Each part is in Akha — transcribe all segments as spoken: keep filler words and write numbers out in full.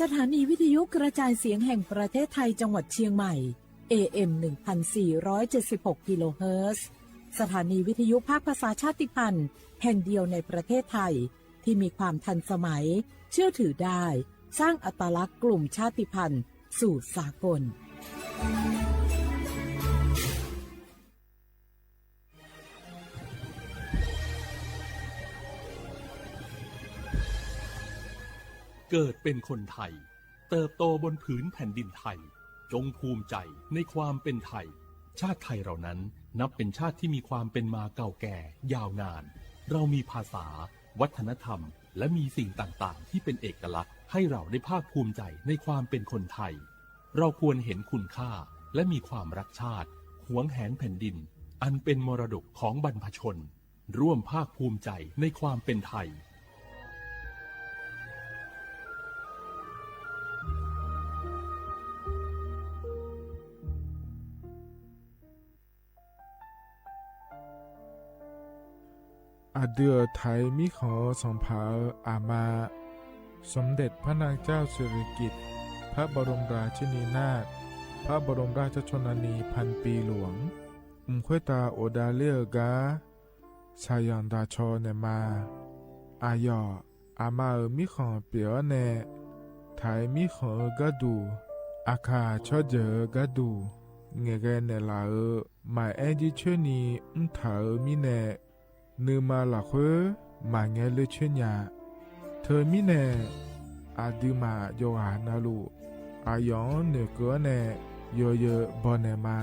สถานีวิทยุกระจายเสียงแห่งประเทศไทยจังหวัดเชียงใหม่ เอเอ็ม หนึ่งพันสี่ร้อยเจ็ดสิบหกกิโลเฮิรตซ์ สถานีวิทยุภาคภาษาชาติพันธุ์แห่งเดียวในประเทศไทย ที่มีความทันสมัย เชื่อถือได้ สร้างอัตลักษณ์กลุ่มชาติพันธุ์สู่สากล เกิดเป็นคนไทย เติบโตบนผืนแผ่นดินไทย จงภูมิใจในความเป็นไทย ชาติไทยเรานั้นนับเป็นชาติที่มีความเป็นมาเก่าแก่ยาวนาน เรามีภาษา วัฒนธรรม และมีสิ่งต่างๆ ที่เป็นเอกลักษณ์ ให้เราได้ภาคภูมิใจในความเป็นคนไทย เราควรเห็นคุณค่า และมีความรักชาติ หวงแหนแผ่นดิน อันเป็นมรดกของบรรพชน ร่วมภาคภูมิใจในความเป็นไทย Aqdui-euq Taiq mirkhanq-eu sanqpaq-euq aqma, สมเด็จพระนางเจ้าสิริกิติ์ พระบรมราชินีนาถ พระบรมราชชนนีพันปีหลวง mq khoertav ghofdav ler-eu gar shaqzanq daq caw naeqma. Aqyawf aqma-euq mirkhanq pyeuf-awr nae, Taiq mirkhanq-eu gharduq, Aqkaq tsawrjeuq-eu gharduq ngaeqghae naeqlaf-euq maqaer jircoer ni mrtaq-euq mirnae, nuima lafkhoer maqngae ler coer nya. Teumirnae, aqduimaf yawqghaq navluf, aqyawf-anr noeqkeuv-awr nae yawzeu baw naeqma.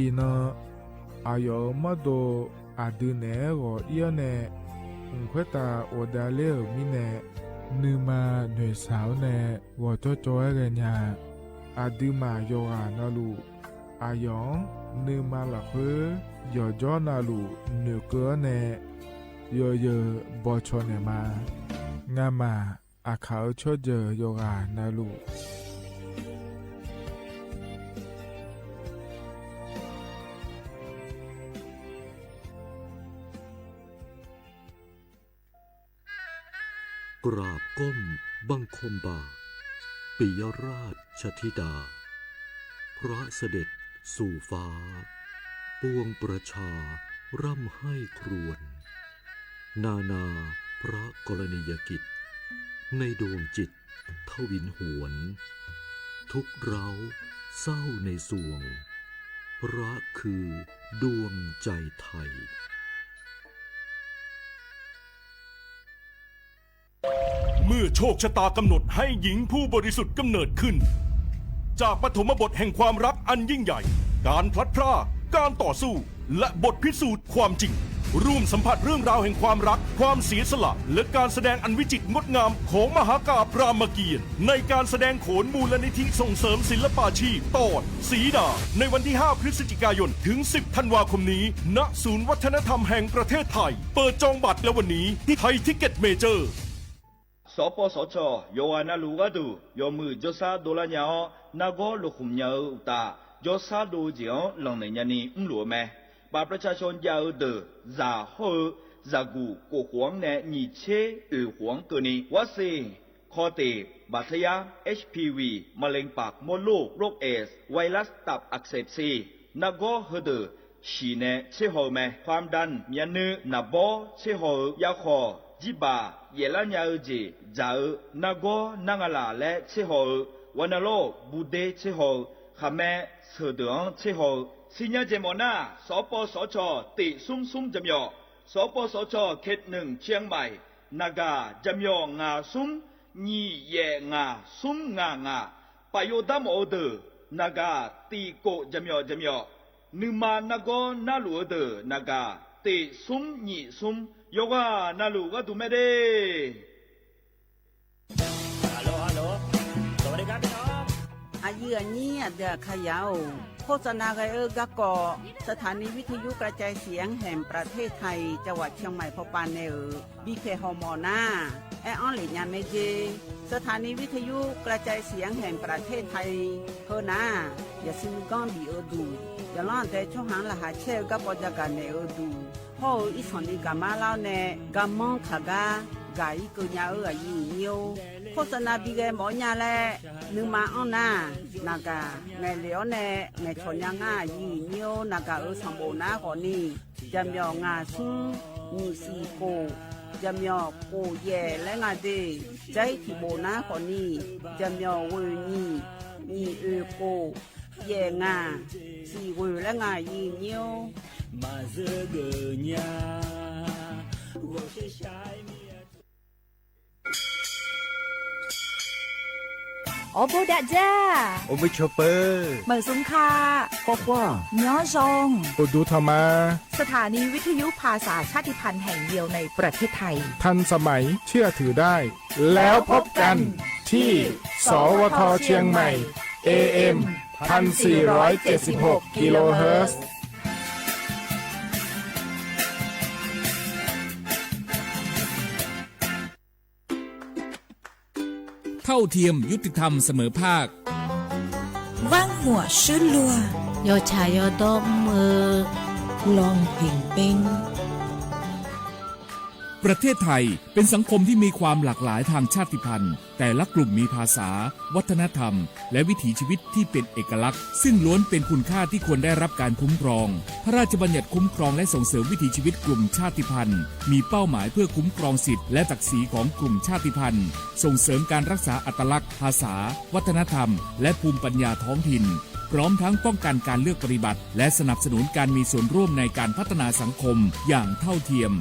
Iqnan, aqyawf-euq mawrdo aqdui naeq-aer ghawq ir-awr nae, mq khoertav ghofdav ler-euq mirnae, nuima noeqshaq-awr nae ghawqjawr cawv-aer ghaenya. Aqduimaf yawqghaq navluf, aqyawf-anr nuima lafkhoer yawqjawr navluf noeqkeuv-awr nae yawzeu baw caw naeqma. Ngamaf Aqkaq-eu tsawrjeuq yawqghaq navluf, กราบก้มบังคมบาท ปิยราชธิดา พระเสด็จสู่ฟ้า ปวงประชาร่ำไห้ครวญ นานาพระกรณียกิจ ในดวงจิตทวินหวน ทุกข์ร้าวเศร้าในสวง พระคือดวงใจไทย เมื่อโชคชะตากำหนดให้หญิงผู้บริสุทธิ์กำเนิดขึ้น จากปฐมบทแห่งความรักอันยิ่งใหญ่ การพลัดพราก การต่อสู้ และบทพิสูจน์ความจริง ร่วมสัมผัสเรื่องราวแห่งความรัก ความเสียสละ และการแสดงอันวิจิตรงดงามของมหากาพย์รามเกียรติ์ ในการแสดงโขนมูลนิธิส่งเสริมศิลปาชีพ ตอน สีดา ในวันที่ ห้า พฤศจิกายน ถึง สิบ ธันวาคมนี้ ณ ศูนย์วัฒนธรรมแห่งประเทศไทย เปิดจองบัตรแล้ววันนี้ที่ไทยทิกเก็ตเมเจอร์ Sawqpawv sawqcawq yawqghaq navluf gharduq yawmuiq jawrshar dovlar nya-awr, nargawr lofkhmq nya-eu uqtaf, jawrshar dov-eu jeq-anr lanqnaeq nyani mrluf-eu mae. บัตรประชาชน jav-eu deuq, zaq hawr-eu zaqguq kof khof-anr nae nyiq tser oeq khof-anr keuvni, วัคซีน คอเตะ บาดทะยัก เอชพีวี มะเร็งปากมดลูก โรคเอดส์ ไวรัสตับอักเสบซี nargawr heudeuq shiq nae tser haw-eu mae. ความดัน myavnuiv naqbawr tser haw-eu yarkhawq, jirbaq yaeflar nya-eu jeq dzaq-eu nargawr nar nga laf laer tser haw-eu, วัณโรค buder tser haw-eu, khaqmae sheuqdeuq-anr tser haw-eu. Siqnya jeq mawf nar, sawqpawv sawqcawq tiq smr smr jaqmyawf, sawqpawv sawqcawq เขตหนึ่ง เชียงใหม่ naqgaq jaqmyawf ngaq smr nyiq yaef ngaq smr ngaq ngaq, paf yov dar mawf-eu deuq naqgaq tiq kof jaqmyawf jaqmyawf, nuima nargawr narluf-eu deuq naqgaq tiq smr nyiq smr, yawqghaq navluf gharduq mae de. Aqyuif aqnyir aqdui aqkaqyaq-or, โฆษณา ghae-eu garkawv สถานีวิทยุกระจายเสียงแห่งประเทศไทย จังหวัดเชียงใหม่ pawpav nae-euq bipyaeq hawmawf nar, aer-anr lef nya mae jer. สถานีวิทยุกระจายเสียงแห่งประเทศไทย heu nar, yaqsui nuiganr bif-eu duq, yaqlanr aqdae tsawrhaq-anr laqkhaq caer-eu garkawv jagaq naeq-eu duq, hawr-eu irsanq ni gaqmar lar-awr nae, garmanr kaq gar, gaq-ir keuv nya-eu aqyuif nyir-or, โฆษณา bi ghae mawf-awr nya laer nuima anr nar, naqgaq ngaeqle-awr nae ngaeqcawq nya ngar aqyuif nyir-or, naqgaq-euq sanqbof nar khawfni, jaqmyawf ngaq smr nyiq siq khof, jaqmyawf khof yaef laer nga de. Jar-ir tiq bof nar khawfni, jaqmyawf ghoeq nyiq, nyiq oeq khof, yaef ngaq, siq ghoeq laer nga aqyuif nyir-or. Maqzeur geuf nya. Awrbo dav dzar, โอเวอร์ชอปเปอร์ maqzmq ka, ข้อความ nyanr zan, อุดหนุนธรรมะ สถานีวิทยุภาษาชาติพันธุ์แห่งเดียวในประเทศไทย ทันสมัย เชื่อถือได้ แล้วพบกันที่ สวท เชียงใหม่ เอเอ็ม พันสี่ร้อยเจ็ดสิบหก กิโลเฮิรตซ์ เท่าเทียม ยุติธรรม เสมอภาค Vanrmuiq shuirluf-aq, yawtsaq yawdawr mr-eu lanq hoeq per. ประเทศไทยเป็นสังคมที่มีความหลากหลายทางชาติพันธุ์ แต่ละกลุ่มมีภาษา วัฒนธรรม และวิถีชีวิตที่เป็นเอกลักษณ์ ซึ่งล้วนเป็นคุณค่าที่ควรได้รับการคุ้มครอง พระราชบัญญัติคุ้มครองและส่งเสริมวิถีชีวิตกลุ่มชาติพันธุ์ มีเป้าหมายเพื่อคุ้มครองสิทธิและศักดิ์ศรีของกลุ่มชาติพันธุ์ ส่งเสริมการรักษาอัตลักษณ์ ภาษา วัฒนธรรม และภูมิปัญญาท้องถิ่น พร้อมทั้งป้องกันการเลือกปฏิบัติ และสนับสนุนการมีส่วนร่วมในการพัฒนาสังคมอย่างเท่าเทียม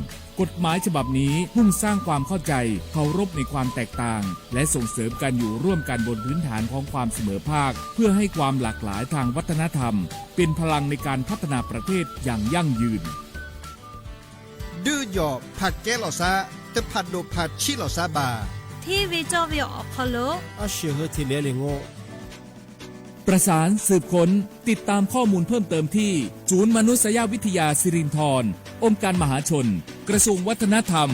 กฎหมายฉบับนี้มุ่งสร้างความเข้าใจ เคารพในความแตกต่าง และส่งเสริมการอยู่ร่วมกันบนพื้นฐานของความเสมอภาค เพื่อให้ความหลากหลายทางวัฒนธรรม เป็นพลังในการพัฒนาประเทศอย่างยั่งยืน Duijawf paqkaer lawqsar, teupaq dof paq cir lawqsar baq. Ter ve cawv ve awqkawv lo, arsheuq heu teq laev le ngor. ประสานสืบค้น ติดตามข้อมูลเพิ่มเติมที่ ศูนย์มนุษยวิทยาสิรินธร องค์การมหาชน กระทรวงวัฒนธรรม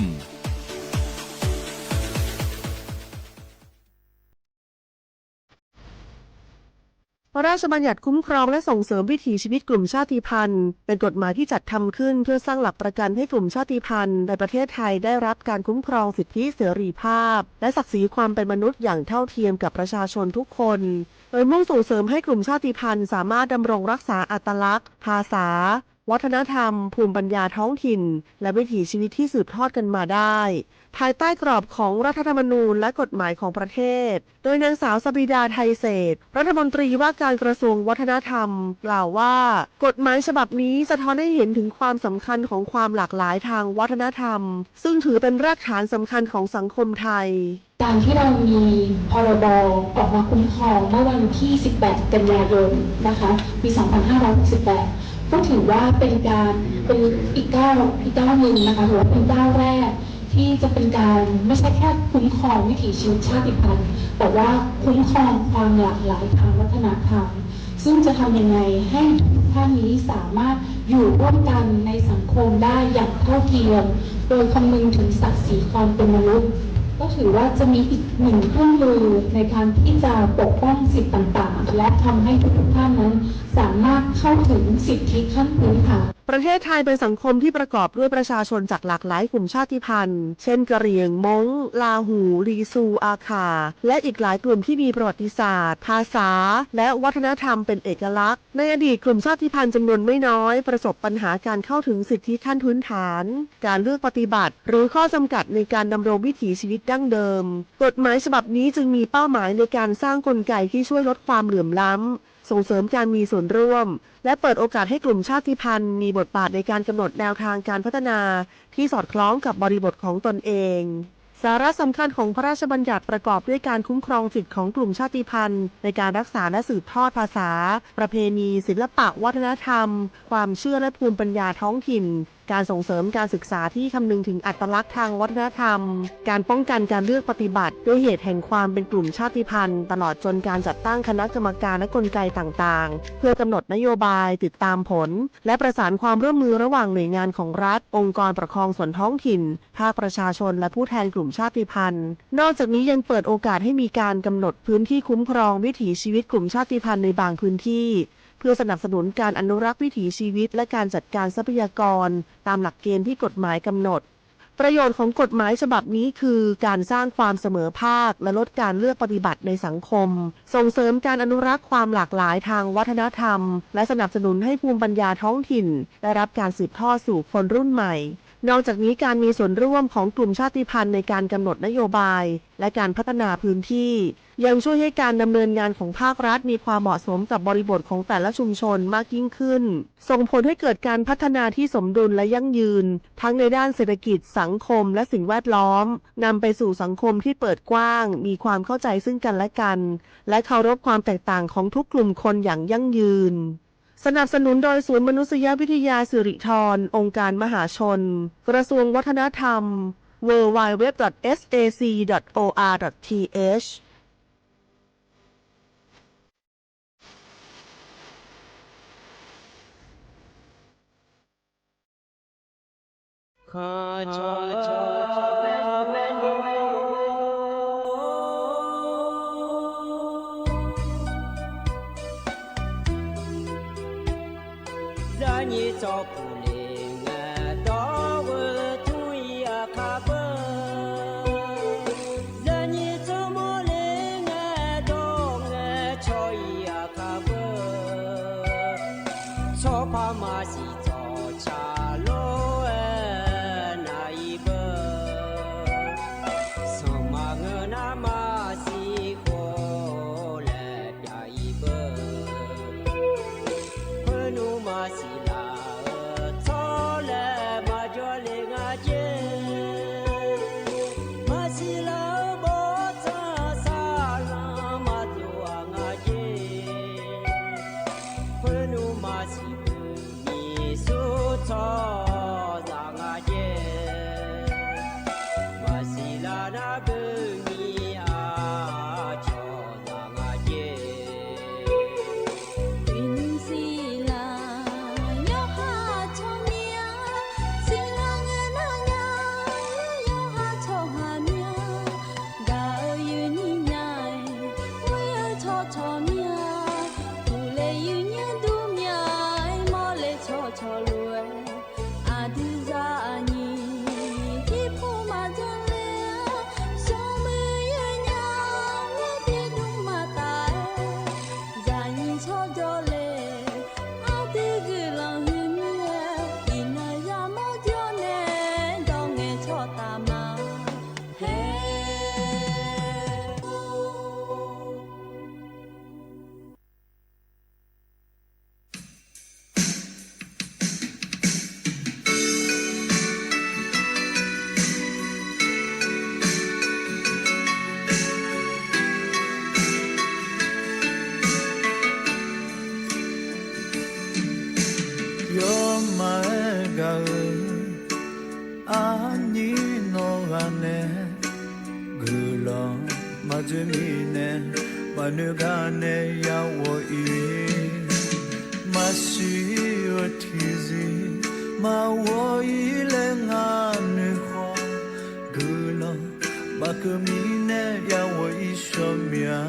พระราชบัญญัติคุ้มครองและส่งเสริมวิถีชีวิตกลุ่มชาติพันธุ์ เป็นกฎหมายที่จัดทำขึ้นเพื่อสร้างหลักประกันให้กลุ่มชาติพันธุ์ในประเทศไทยได้รับการคุ้มครองสิทธิเสรีภาพ และศักดิ์ศรีความเป็นมนุษย์อย่างเท่าเทียมกับประชาชนทุกคน โดยมุ่งส่งเสริมให้กลุ่มชาติพันธุ์สามารถดำรงรักษาอัตลักษณ์ ภาษา วัฒนธรรม ภูมิปัญญาท้องถิ่น และวิถีชีวิตที่สืบทอดกันมาได้ ภายใต้กรอบของรัฐธรรมนูญและกฎหมายของประเทศ โดยนางสาว สบิดา ไทยเศรษฐ รัฐมนตรีว่าการกระทรวงวัฒนธรรม กล่าวว่า กฎหมายฉบับนี้สะท้อนให้เห็นถึงความสำคัญของความหลากหลายทางวัฒนธรรม ซึ่งถือเป็นรากฐานสำคัญของสังคมไทย การที่เรามี พรบ ออกมาคุ้มครองเมื่อวันที่ สิบแปด กันยายน นะคะ ปี สองพันห้าร้อยหกสิบแปด ก็ถือว่าเป็นการ เป็นอีกก้าว อีกก้าวหนึ่งนะคะ ถือว่าเป็นก้าวแรกที่จะเป็นการไม่ใช่แค่คุ้มครองวิถีชีวิตชาติพันธุ์ แต่ว่าคุ้มครองความหลากหลายทางวัฒนธรรม ซึ่งจะทำยังไงให้ทุกท่านนี้สามารถอยู่ร่วมกันในสังคมได้อย่างเท่าเทียม โดยคำนึงถึงศักดิ์ศรีความเป็นมนุษย์ ก็ถือว่าจะมีอีกหนึ่งเครื่องมือในการที่จะปกป้องสิทธิ์ต่างๆ และทำให้ทุกๆท่านนั้นสามารถเข้าถึงสิทธิขั้นพื้นฐาน ประเทศไทยเป็นสังคมที่ประกอบด้วยประชาชนจากหลากหลายกลุ่มชาติพันธุ์ เช่น กะเหรี่ยง ม้ง ลาหู ลีซู อาข่า และอีกหลายกลุ่มที่มีประวัติศาสตร์ ภาษา และวัฒนธรรมเป็นเอกลักษณ์ ในอดีตกลุ่มชาติพันธุ์จำนวนไม่น้อยประสบปัญหาการเข้าถึงสิทธิขั้นพื้นฐาน การเลือกปฏิบัติ หรือข้อจำกัดในการดำรงวิถีชีวิตดั้งเดิม กฎหมายฉบับนี้จึงมีเป้าหมายในการสร้างกลไกที่ช่วยลดความเหลื่อมล้ำ ส่งเสริมการมีส่วนร่วม และเปิดโอกาสให้กลุ่มชาติพันธุ์มีบทบาทในการกำหนดแนวทางการพัฒนาที่สอดคล้องกับบริบทของตนเอง สาระสำคัญของพระราชบัญญัติประกอบด้วยการคุ้มครองสิทธิของกลุ่มชาติพันธุ์ในการรักษาและสืบทอดภาษา ประเพณี ศิลปะวัฒนธรรม ความเชื่อและภูมิปัญญาท้องถิ่น การส่งเสริมการศึกษาที่คำนึงถึงอัตลักษณ์ทางวัฒนธรรม การป้องกันการเลือกปฏิบัติด้วยเหตุแห่งความเป็นกลุ่มชาติพันธุ์ ตลอดจนการจัดตั้งคณะกรรมการและกลไกต่างๆ เพื่อกำหนดนโยบาย ติดตามผล และประสานความร่วมมือระหว่างหน่วยงานของรัฐ องค์กรปกครองส่วนท้องถิ่น ภาคประชาชน และผู้แทนกลุ่มชาติพันธุ์ นอกจากนี้ยังเปิดโอกาสให้มีการกำหนดพื้นที่คุ้มครองวิถีชีวิตกลุ่มชาติพันธุ์ในบางพื้นที่ เพื่อสนับสนุนการอนุรักษ์วิถีชีวิต และการจัดการทรัพยากร ตามหลักเกณฑ์ที่กฎหมายกำหนด ประโยชน์ของกฎหมายฉบับนี้คือการสร้างความเสมอภาคและลดการเลือกปฏิบัติในสังคม ส่งเสริมการอนุรักษ์ความหลากหลายทางวัฒนธรรม และสนับสนุนให้ภูมิปัญญาท้องถิ่นได้รับการสืบทอดสู่คนรุ่นใหม่ นอกจากนี้การมีส่วนร่วมของกลุ่มชาติพันธุ์ในการกำหนดนโยบายและการพัฒนาพื้นที่ ยังช่วยให้การดำเนินงานของภาครัฐมีความเหมาะสมกับบริบทของแต่ละชุมชนมากยิ่งขึ้น ส่งผลให้เกิดการพัฒนาที่สมดุลและยั่งยืน ทั้งในด้านเศรษฐกิจ สังคม และสิ่งแวดล้อม นำไปสู่สังคมที่เปิดกว้าง มีความเข้าใจซึ่งกันและกัน และเคารพความแตกต่างของทุกกลุ่มคนอย่างยั่งยืน สนับสนุนโดยศูนย์มนุษยวิทยาสิริธร องค์การมหาชน กระทรวงวัฒนธรรม ดับเบิลยู ดับเบิลยู ดับเบิลยู ดอท เอส เอ ซี ดอท โอ อาร์ ดอท ที เอช Zaqnyiq tsawrpuq le ngae dawr-eu tmr-ir aqkar beu. Zaqnyiq tsawrmawr le ngae dawr ngae cawr-ir aqkar beu. Tsawrpar maqsiq tsawrca lof-aer nav-ir beu. Sanqma ngeur nar maqsiq khof laer pyav-ir beu. Khoernmr maqsiq laf-eu tsawrlaer maqjawr le nga jer. Maqsiq laf-eu bawrtsanq saqlanq maqdov-aq nga jer. Khoernmr maqsiq beu nyiq sur tsawrhaqzaq nga jer. Maqsiq laf nar beu nyiq aqcawq zaq nga jer. Iqnymr siqlar yawqha tsawrmyanr, siqlar ngae nar nya yawqha tsawrhaq myanr. Gaq-eu yawnyir nya-aer, ghoer-eu tsawrcawq myanr, uqle yawnyir dur myanr-aer, mawrle tsawrcawq lof-aer, aqdui zaqnyiq irpov maqjanr le-aer, smrmuiq yawnya-aer, tiqdmr maqtaf-aer, zaqnyiq tsawrjawr le, aqdui guiqlanq huiqmyr-aer, iqnan yamawr jawr nae, dawr ngae tsawrtaf ma. Haer. Yawmaf-aer gaq-eu arnyir nawq ghaq nae, guiqlanq maqdzoer mirnae, maqnoeq gar nae ya ghawq-ir. Maqsiq-eu tiqzir maqghawq-ir laer ngar noeqkhawf, guiqlanq maqkeuv mirnae ya ghawq-ir shawr mya.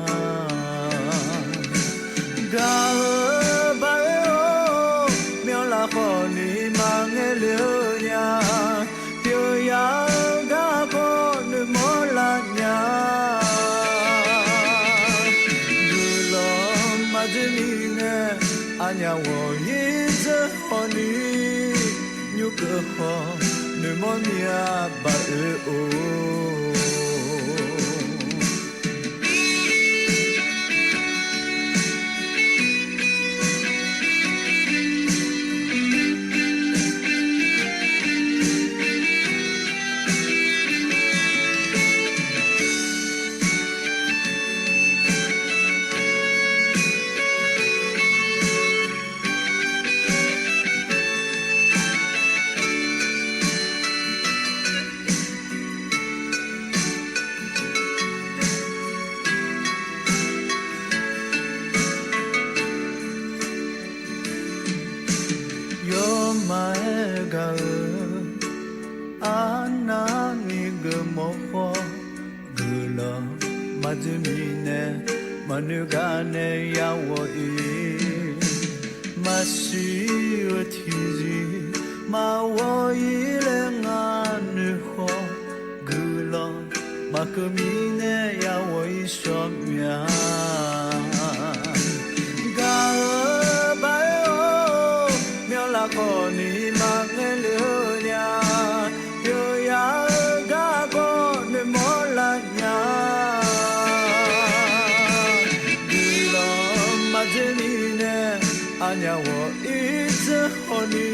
Gaq-eu baoer-or, myanlaf khawf ni maqngae le-eu nya. Pyeuf yar-eu garkawv noeqmawr lar nya. Guiqlanq maqdzoer mirnae, aqnyaf ghawq-ir dzeur khawf ni, nymr keuv khawf noeqmawr mya baoer-or. Yawmaf-aer gaq-eu arnavni geufmawf khawf, guiqlanq maqdzoer mirnae, maqnoeq gar nae ya ghawq-ir. Maqsiq-eu tiqzir maqghawq-ir laer ngar noeqkhawf, Keuv mirnae ya ghawq-ir shawr mya. Gaq-eu baoer-or, myanrlaf khawf ni maqngae le-eu nya. Pyeuf ya-eu garkawv noeqmawr lar nya. Guiqlanq maqdzoer mirnae, aqnyaf ghawq-ir dzeur haw ni.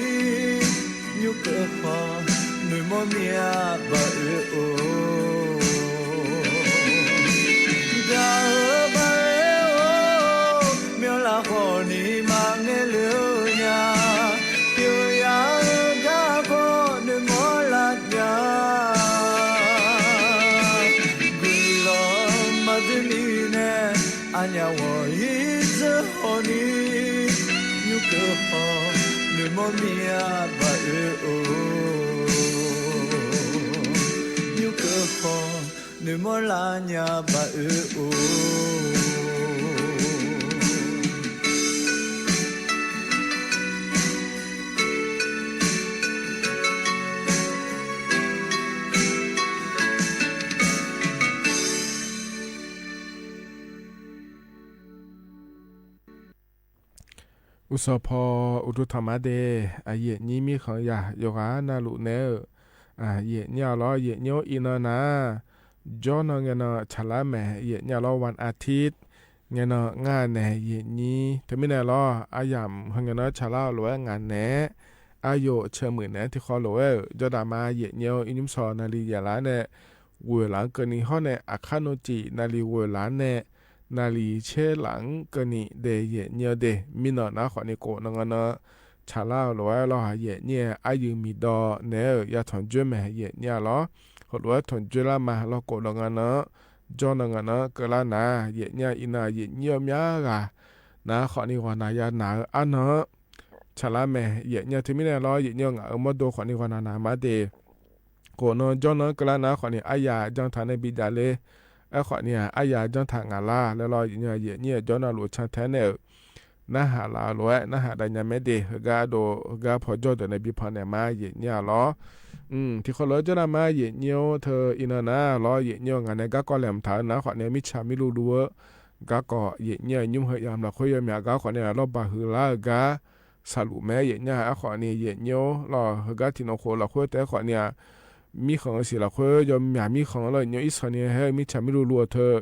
Nymrkeuv haw noeqmawr mya baoer-or. Gaq-eu baoer-or, myanrlaf khawf ni maqngae le-eu nya. Pyeuf ya-eu garkawv noeqmawr lar nya. Guiqlanq maqdzoer mirnae, aqnyaf ghawq-ir dzeur haw ni. Nymrkeuv haw noeqmawr mya baoer-or. Nymrkeuv haw noeqmawr lar nya baoer-or. Uqsawq paw uqduq tanqma de, aqyaef nyir mirkhanq yaq yawqghaq navluf naeq-eu, aqyaef nyir-a lawr, yaef nyir-or iqnan nar, jawrnan ngae nan tsaqlar mae, yaef nyir-a lawr, one artist ngae nan ngar naeq yaef nyir. Teumirnae lawr, aryamq heu ngae nan tsaqlar-eu lof-aer ngaq naeq-aer, aryof ceuq muiq naeq-aer tiqkhawv lof-aer-euq jawrdaq ma, yaef nyir-or, irnymr sawq naqli yaeqlaf-anr nae, ghoeqlaf-anr keuvni hawr nae, aqkar nawr ciq naqli ghoeqlaf-anr nae, naqli tser laf-anr keuvni dae yaef nyir-eu de. Mirnan nar khawfni kof nan nga nan tsaqlar-eu lof-aer lawr, yaef nyir-aer aryuif miqdawv naeq-aer-euq ya tanqjoer mae, yaef nyir-a lawr. Heulof-aer tanqjoer lar ma lawr, kof nan nga nan-anr jawr nan nga nan-anr keuvlar nar, yaef nyir-a iqnan yaef nyir-eu mya ghaq nar khawfni ghawqnaq ya naq-eu arnan-anr tsaqlar mae, yaef nyir-a. Teumirnae lawr, yaef nyir-eu ngaq-euq mawrdo khawfni ghawqnaq naq ma de. Kof nan jawr nan-anr keuvlar nar khawfni aryaq janr taq nae bijav ler. Aerkhawfni-aq aryaq janr taq ngaq lar laer lawr, yaef nyir-a yaef nyir-euq jawr navluf can tae nae-euq narhaq laf-eu lof-aer narhaq dav nya mae de. Heugar dov heugar paw jawr deuq nae bi pannaeq ma, yaef nyir-a lawr. Tiqkhawv lof-aer jawrnav ma, yaef nyir-or. Teu iqnan nar lawr, yaef nyir-eu ngaq nae garkawv laeqhmq taq-eu nar khawfni mirtsaq mirluv luv-eu garkawv, yaef nyir-a nymr heu yamq lafkhoer yawmyaq gar khawfni-aq lawrbaq huiqlar-eu gar saqluf mae, yaef nyir-a. Aerkhawfni yaef nyir-or lawr, heugar tiqnan khof lafkhoer taef-aer khawfni-aq, mirkhanq-eu siq lafkhoer yawmyaq mirkhanq lawr, yaef nyir-or, irsanq ni haer-eu mirtsaq mirluv luv-eu teu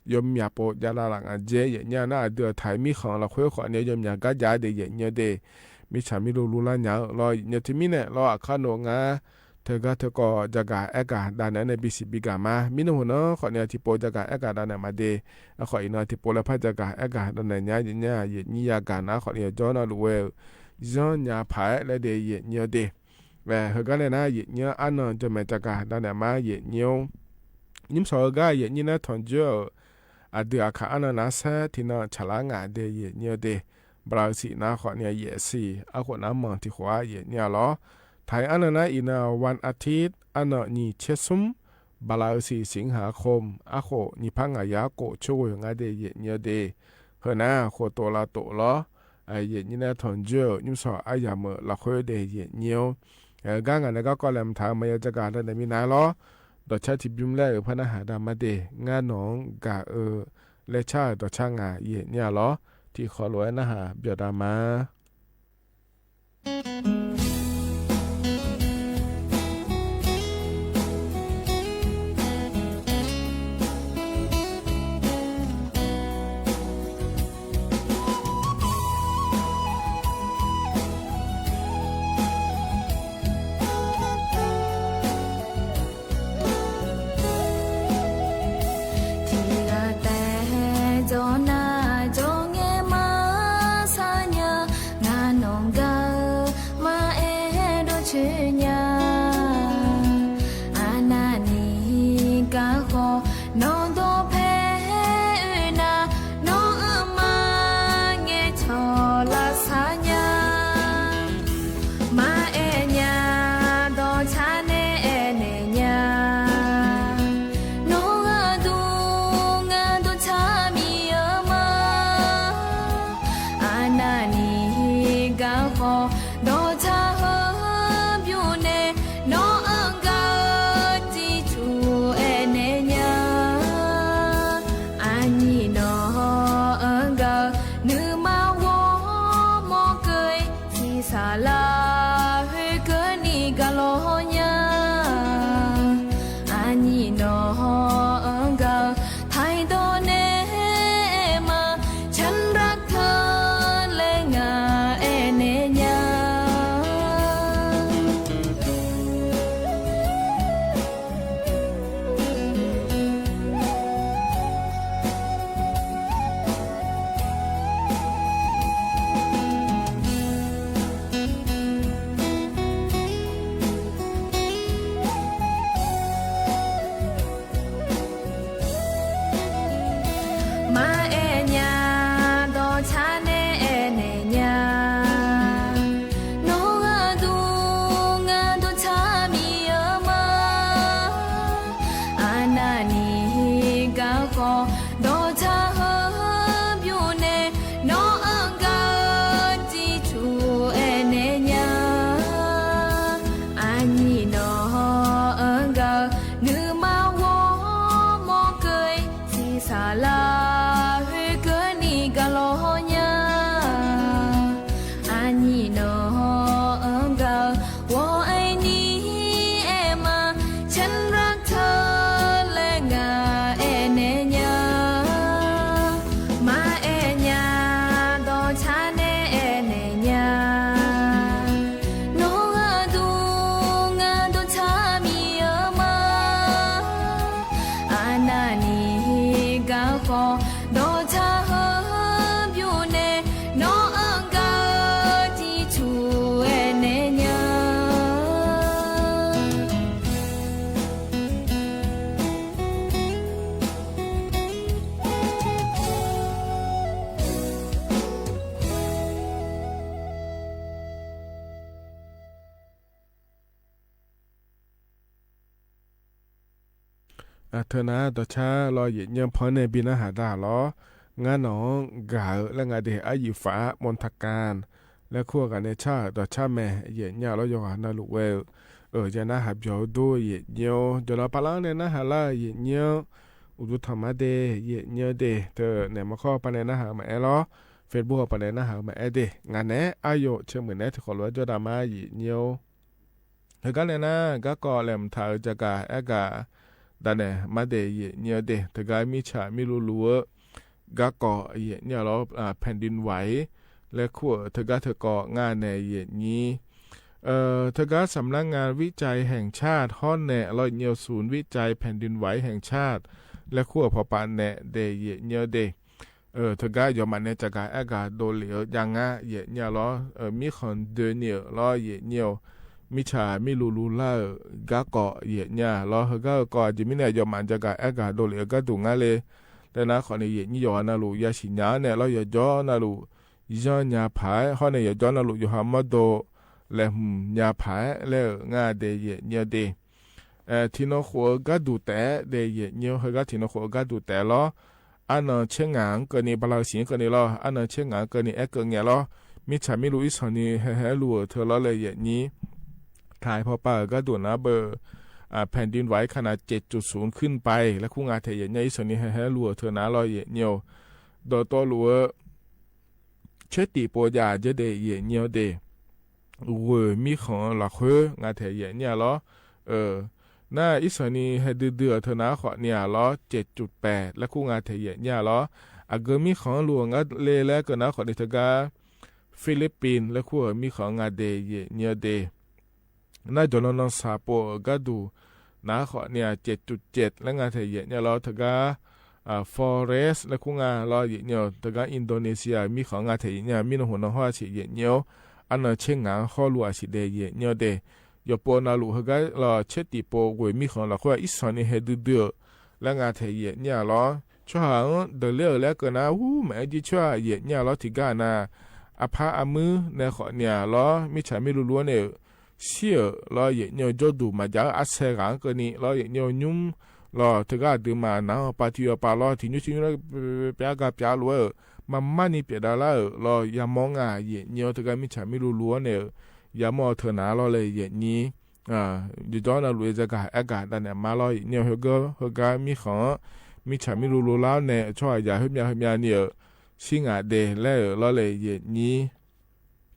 yawmyaq pov javlav laf ngaq dzae, yaef nyir-a nar aqdui-aq taq-aer mirkhanq lafkhoer khawfni yawmyaq gar jav de, yaef nyir-eu de. Mirtsaq mirluv luv lar nya-eu lawr, yaef nyir-eu. Teumirnae lawr, aqkar nawq ngar teugar teukawv jagaq aergaq dav naeq-aer nae bisiq bigaq ma. Mirnan hawq nan khawfni-aq tiqpov jagaq aergaq dav naeq ma de. Aerkhawf iqnan tiqpov laer par jagaq aergaq dav naeq nya, yaef nyir-a. Yaef nyir yagaq nar khawfni yawqjawr navluf ghoe-euq zanr nya paq-aer laer de, yaef nyir-eu de. Heugar nae nar yaef nyir-anr arnan jawrmaeq jagaq dav naeq ma, yaef nyir-or. Nymr sawq heugar yaef nyir nae tanqjoer-euq aqdui aqkaq arnan nar saer tiqnan tsaqlar ngaq de, yaef nyir-eu de. Bala-eu siq nar khawfni-aq yaef siq arkhof nar manq tiqkhof-aer yaef nyir-a lawr. Taq-iq arnan nar iqnan-aq one artist arnan nyiq tser smr, bala-eu siq siq-anr haq khom arkhof nyiq par ngaq yar khof coer ghoe ngar de, yaef nyir-eu de. Heu nar khof tof lav tof lawr, yaef nyir nae tanqjoer-euq nymr sawq aryamq-euq lafkhoer de, yaef nyir-or. Heugar ngaq nae garkawv laeqhmq taq-eu maqya jagaq dav naeq minav-aer lawr, dawqcar tiqbymr laer-euq par narhaq dav ma de. Ngar nawq-anr gaq-eu laer car-euq dawqcar ngaq yaef nyir-a lawr. Tiqkhawv lof-aer narhaq byawq dav ma. Tiqghaq taef jawr nar jawrngae maqsar nya, ngar nawq gaq-eu maqaer Teunav dawqcar lawr, yaeqnyir-anr pan nae bi narhaq da lawr. Ngar nawq-anr gaq-eu laer nga de, aryuif faf-ar มนทการ laer kur-eu ghaq nae car-euq dawqcar mae, yaeqnyir-a lawr. Yawqghaq navluf ghae-eu, ya narhaq byawq-eu dur, yaeqnyir-or. Jawqlaf pavlar-anr nae narhaq lar-euq yaeqnyir-anr, uqduq tanq mar de, yaeqnyir-eu de. Teu naeq mawrkawr pav nae narhaq-eu maqaer lawr, Facebook-a pav nae narhaq-eu maqaer de. Ngaq naeq-aer aryawf cae muiq naeq-aer tiqkhawf lof-aer jawr dav ma, yaeqnyir-or. Heugar nae nar, garkawv laeqhmq taq-eu jagaq aergaq danaeq mar de, yaeqnyir-eu de. Teugar mirtsaq mirluvluv-eu garkawv yaeqnyir-a lawr, แผ่นดินไหว laer kur-euq teugar teukawv ngar nae yaeqnyir. Teugar สำนักงานวิจัยแห่งชาติ hawr nae lawr, yaeqnyir-eu ศูนย์วิจัยแผ่นดินไหวแห่งชาติ laer kur-euq pawpav nae de, yaeqnyir-eu de. Teugar yawfmaf nae jagaq aergaq dovlef-eu jav ngar, yaeqnyir-a lawr. Mirkhanq doeni-euq lawr, yaeqnyir-eu. Mirtsaq mirluvluv lar-euq garkawv yaeqnyir-a lawr. Heugar-eu kawv aqjeq mirnae yawfmaf jagaq aergaq dovlef-eu gharduq ngar le. Laer nar khawfni yaeqnyir yawqghaq navluf yasiq nya-anr nae lawr, yawqjawr navluf yanrnya paq-aer hawr nae yawqjawr navluf yawqha mawrdo laeqhmq nya paq-aer laer-euq ngar de, yaeqnyir-eu de. Tiqnan khof-eu gharduq taef-aer de, yaeqnyir-or. Heugar tiqnan khof-eu gharduq taef lawr. Arnan tser ngaq-anr keuvni, bala-eu siq-anr keuvni lawr, arnan tser ngaq-anr keuvni aerkeuv ngae lawr. Mirtsaq mirluv irsanqni haehae-aer luv-euq teu lawr laer yaeqnyir. Taq-aer pawpav-euq gharduq nar beu, แผ่นดินไหวขนาด เจ็ดจุดศูนย์ ขึ้นไป laer kur nga taeq yaeqnyir-a. Irsanqni haehae-aer luv-euq teu nar lawr, yaeqnyir-or. Dawqtawvluf-eu tsertif pov jav-a jeq de, yaeqnyir-eu de. Ghoeq mirkhanq-eu lafkhoer nga taeq yaeqnyir-a lawr. Nar irsanqni hae duidui-euq teu nar khawfni-a lawr, เจ็ดจุดแปด laer kur nga taeq yaeqnyir-a lawr. Aqgeu mirkhanq-anr luv-euq ngar le laer keuv nar khawfni teugar ฟิลิปปินส์ laer kur-euq mirkhanq-anr nga de, yaeqnyir-eu de. Nar jawqnan nan saq pov-euq gharduq nar khawfni-a เจ็ดจุดเจ็ด laer nga taeq yaeqnyir-a lawr. Teugar ฟอเรสต์ laer kur nga lawr, yaeqnyir-eu. Teugar อินโดนีเซีย mirkhanq-anr nga taeq yaeqnyir-a. Mirnan hmq nan hawr-a siq yaeqnyir-or. Arnan tser ngaq-anr hawr luv-a siq de, yaeqnyir-eu de. Yawqpov navluf heugar lawr, tsertif pov ghoeq mirkhanq lafkhoer-aq, irsanqni hae duidui-euq laer nga taeq yaeqnyir-a lawr. Tsawrhaq-anr deuqler-euq laer keuv nar, ur, maqaer jir tsawrhaq yaeqnyir-a lawr. Tiqgar-aq nar, aqpar armuir nae khawfni-a lawr, mirtsaq mirluvluv-anr nae-euq shir-euq lawr, yaeqnyir-eu. Jawrduq maqjav-eu arsae ghaq-anr keuvni lawr, yaeqnyir-eu. Nymr lawr, teugar aqduimaf nar-anr pav tiq yawpav lawr, tiq nymr tiq nymr laer pyav ga pyav lof-aer-euq, marmarni pyeufdav lar-euq lawr, yamawr nga, yaeqnyir-eu. Teugar mirtsaq mirluvluv-anr nae-euq yamawr-eu teu nar lawr laer yaeqnyir. Yawqjawr navluf-eu jagaq aergaq danaeq ma lawr, yaeqnyir-eu. Heugar heugar mirkhanq-anr mirtsaq mirluvluv lar-awr nae tsawrhaqzaq khoermyav heumyav ni-euq shir ngaq de laer-euq lawr laer yaeqnyir.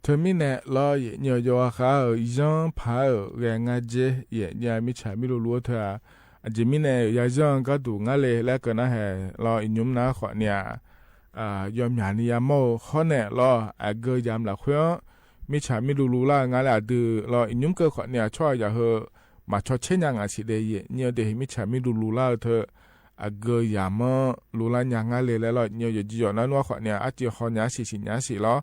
Teumirnae lawr, yaeqnyir-eu. Yawqha khav-euq yanr paq-aer-euq ghae ngar dzer, yaeqnyir-a. Mirtsaq mirluvluv-eu teu-aq, aqjeq mirnae ya yanr-eu gharduq ngar le laer keuv nar hae lawr, iqnymr nar khawfni-aq, yawmyaq ni yamawr-eu hawr nae lawr, aqgeu yamq lafkhoer-anr mirtsaq mirluvluv lar-eu nga laer aqdui lawr, iqnymr keuv khawfni-aq, tsawrhaqzaq heu maqcaw caer nya ngaq siq de, yaeqnyir-eu de. Mirtsaq mirluvluv lar-eu teu aqgeu yamq-anr luvlar nya ngar le laer lawr, yaeqnyir-eu. Yawqjeq yawq nar nmr-a khawfni-aq, arciv haw nya-ar siq siqnya-ar siq lawr,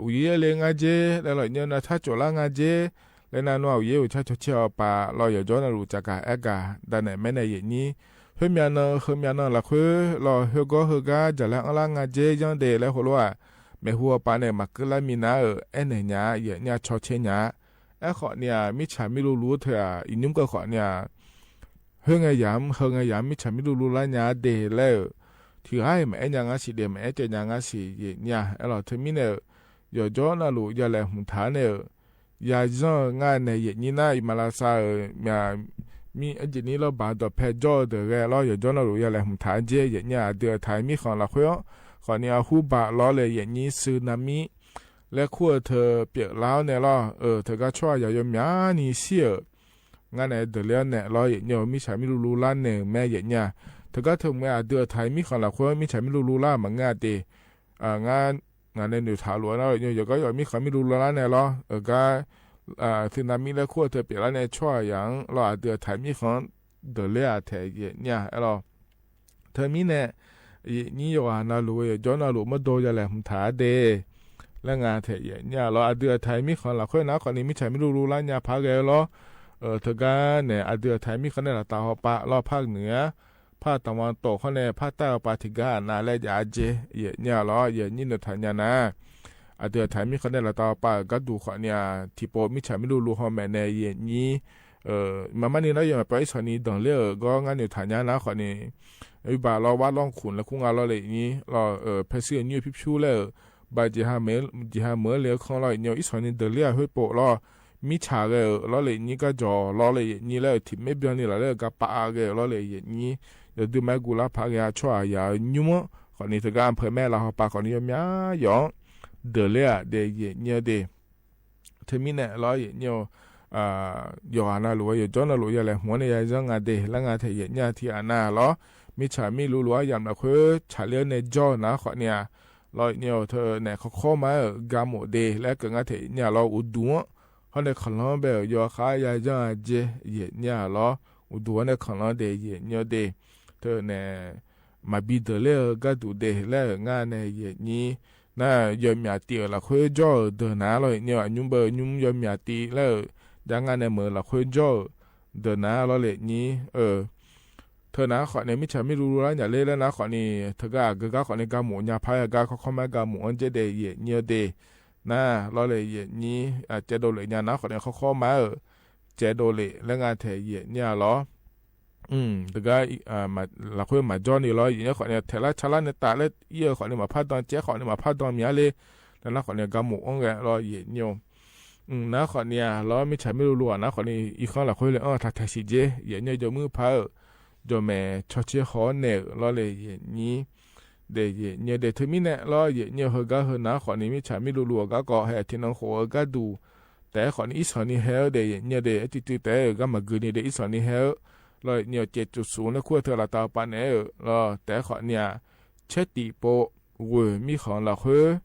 uqyaer le ngar dzer laer lawr, yaeqnyir-eu. Nar tar coflar ngar dzer laer nar nmr-a, uqyaer uqcar caw caer-awr pav lawr, yawqjawr navluf caqgaq aergaq danaeq maer nae yaeqnyir. Khoermyav nan heumyav nan lafkhoer lawr, khoergawr heugar jaqlaer anrlar ngar dzer yanr de laer heulof-aq, maeqhu-awr pav nae maqkeuv lar minav-euq aernaeq nya-a, yaeqnyir-a. Caw caer nya-a. Aerkhawfni-aq, mirtsaq mirluvluv-eu teu-aq, iqnymr keuv khawfni-aq, khoerngae yamq heu ngae yamq mirtsaq mirluvluv lar nya-ar de laer-euq, tiq ghaq-iq maqaer nya ngar siq de, maqaer caev nya ngar siq, yaeqnyir-a. Aerlawq, teumirnae-euq yawqjawr navluf ya laeqhmq taq-ar nae-euq ya yanr-eu ngar nae yaeqnyir nar, iqmalavshav-euq myaq mir arjeq nir lawrbaq dawqpae jawr-eu deuq ghae lawr, yawqjawr navluf ya laeqhmq taq-ar dzer, yaeqnyir-a. Aqdui aqtaq-euq mirkhanq lafkhoer-anr khawfni-aq, hurba lawr laer yaeqnyir, tsunami laer kur-eu teu pyeuflar-awr nae lawr, teugar tsawrhaqzaq yawmyani shir-euq ngar nae deuqler-awr nae lawr, yaeqnyir-eu. Mirtsaq mirluvluv lar naeq-euq mae, yaeqnyir-a. Teugar teu mq-aer aqdui aqtaq-euq mirkhanq lafkhoer mirtsaq mirluvluv lar maqngeur-a de. Ngar ngaq nae noeqtaq luf-eu nar, yaeqnyir-eu, yawqgar yawq mirkhanq mirluvluv lar nae lawr, eugar tsunami laer kur-eu teu pyeuflar nae tsawrhaqzaq-anr lawr, aqdui aqtaq-euq mirkhanq-anr deuqler-aq taeq, yaeqnyir-a. Aerlawq, teumirnae yaeqnyir yawqghaq navluf-eu yawqjawr navluf mawrdo ya laeqhmq taq-ar de laer nga taeq, yaeqnyir-a lawr. Aqdui aqtaq-euq mirkhanq lafkhoer nar khawfni mirtsaq mirluvluv lar nya paq-aer ghae-eu lawr. Teugar nae aqdui aqtaq-euq mirkhanq nae laftav hawpav lawr, ภาคเหนือ, ภาคตะวันตก hawr nae ภาคใต้ hawpav tiqgar aqnav laer jav-ar dzer, yaeqnyir-a lawr. Yaeqnyir noeqtaq nya nar, aqdui aqtaq-euq mirkhanq nae laftav hawpav-euq gharduq khawfni-aq, tiqpov mirtsaq mirluvluv hawmaeq nae yaeqnyir Maqmarni nar yawmaf pov irsawq ni danqler-euq gawr ngar noeqtaq nya nar khawfni, iqbaq lawr war lawr khmq laer kur nga lawr le nyir lawr, paeshuir-eu nymr-eu pyurpyur laer-euq, baq jeqha meuq-anr le-eu kanr lawr le nyir, irsawq ni danqler-aq khoerpov lawr, mirtsaq ghae-euq lawr le nyir, garjawq lawr le nyir laer-euq tiqmaer byanni laf laer-euq gaqpav ghae-euq lawr le nyir, yawdui maqaer guvlar paq ghae-a tsawrhaq yaq-eu nymr-anr khawfni teugar anpeu maer lavhaw pav khawfni yawmya yawf-anr deuqler-aq daef yaef nyir-eu de. Teumirnae lawr yaef nyir-eu, yawqghaq navluf-eu yawqjawr navluf ya laeqhmq-anr nae ya zanr nga de laer nga taef yaef nyir-a tiqghaq nav lawr, mirtsaq mirluf luf aryamq lafkhoer tsaqler-awr nae jawr-eu nar khawfni-aq, lawr yaef nyir-eu teunae khawrkhawr ma-aer-euq garmof de laer keuv ngar taef yaef nyir-a lawr, uqduq-anr hawr nae kanqlanr bae-euq yawkhav ya zanr-a jae yaef nyir-a lawr, uqduq-anr nae kanqlanr de yaef nyir-eu de. Teunae maqbi deuqler-eu gharduq de laer-euq ngar nae yaef nyir. Nar yawmyaf tiv-euq lafkhoer jawr-euq deuq nar lawr yaef nyir-eu, aqnymr beu nymr yawmyaf tiv laer-euq jav ngar nae meuq-eu lafkhoer jawr-euq deuq nar lawr le nyir-eu, teunav khawfni mirtsaq mirluf luf lar nyaf ler laer nar khawfni, teugar aqgeu gar khawfni garmof nya par-aer gar khawrkhawr ma-aer garmof-anr jaer daef yaef nyir-eu de. Nar lawr le yaef nyir, caevdov lef nya nar khawfni khawrkhawr ma-aer-euq caevdov lef laer nga taef yaef nyir-a lawr. Teugar lafkhoer maqjawr ni lawr yaef nyir khawfni taeqlar calar nae taf laer ir-eu khawfni maqpar dan, caev khawfni maqpar dan miq-a ler laer nar khawfni garmof-anr ghae lawr yaef nyir-eu. Nar khawfni-aq lawr mirtsaq mirluf luf-aq nar khawfni irkhanr lafkhoer le-anr taq taeq siq jer yaef nyir-eu, jawrmuir par-euq jawqmaeq cawtser haw-awr naeq-euq lawr le yaef nyir de yaef nyir-eu de. Teumirnae lawr yaef nyir-eu heugar heu nar khawfni mirtsaq mirluf luf-euq garkawv hae tiqnan khof-eu gharduq taef-aer khawfni irsanq ni hae-eu de yaef nyir-eu de. Aer tuivtuiv taef-aer-euq gar maqgui ni de irsanq ni hae-eu lawr yaef nyir-eu, caev tsuf suf nae kur-eu teu laftav pavnaeq-aer-euq lawr taef-aer khawfni-aq, caer tiq pov ghoeq mirkhanq lafkhoer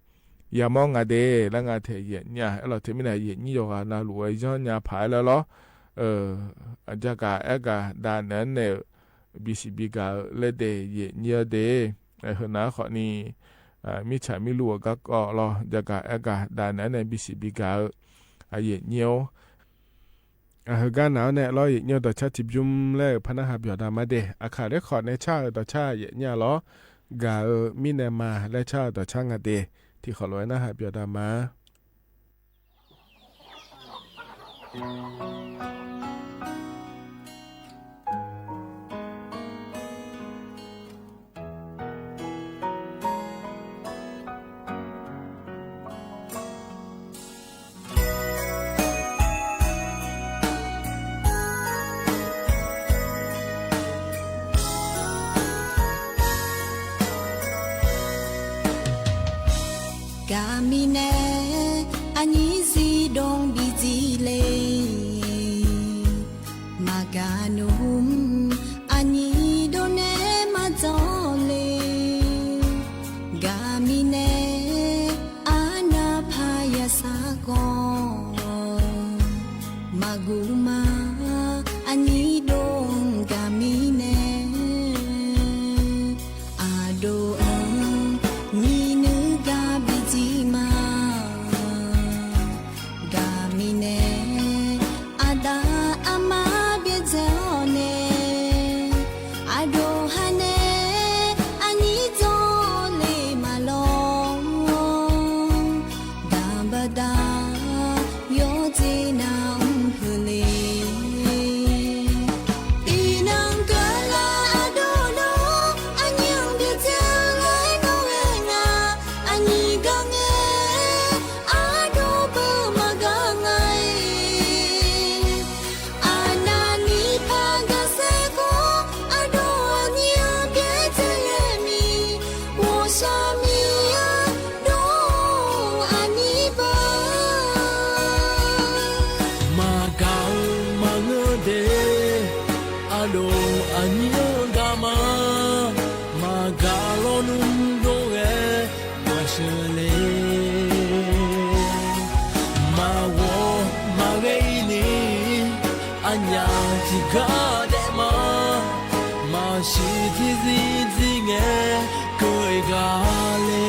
yamawr nga de laer nga taef yaef nyir-a. Aerlawq teumirnae yaef nyir yawqghaq navluf-aer zanr nya paq-aer laer lawr, jagaq aergaq dav naeq-anr naeq-euq bisiq bigaq-eu laer de yaef nyir-eu de. Heu nar khawfni mirtsaq mirluf-euq garkawv lawr jagaq aergaq dav naeq-anr nae bisiq bigaq-eu yaef nyir-or. Heugar naq-anr nae lawr yaef nyir-eu dawqcar tiqbymr laer-euq par narhaq byawq daq ma de. Aqkaq laer khawf nae car-euq dawqcar yaef nyir-a lawr, gaq-eu mirnae ma laer car-eu dawqcar nga de. Tiqkhawf lof-aer narhaq byawq daq ma. Gaqmirnae aqnyir zifdov bidzir le, maqgaq nmr aqnyir dov nae maqdzawr le. Gaqmirnae arnavpaq yasar khawf maqguq ma, aqnyir dov gaqmirnae aqdov-anr nyiq nuir gar bidzir ma. Gaqmirnae aqda aqma byaerdzae-awr nae, aqdov ha nae aqnyir dzawr le maqlawr. Daqbaqda yawdzer nar-anr heule. Iqnan keuvlar aqdov nawr aqnyir-anr byaerdzae-eu laer nawr ghae nga. Aqnyir gar ngae aqdov beu maqgaq nga-iq. Aqnavni par gaqsaer khawf aqdov aqnyir-anr byaerdzae-eu miq ghawqshaq miqya dov aqnyir beu. Maqgaq-eu maqngeur de, aqdov aqnyir-anr gaq ma. Maqgaq lawnmr dov ghae maqsheuq le. Maqghawq maqghae-ir ni aqnyaf tiqgar daef ma. Maqsiq tiqzir zir ngae keuv-eu gaq le.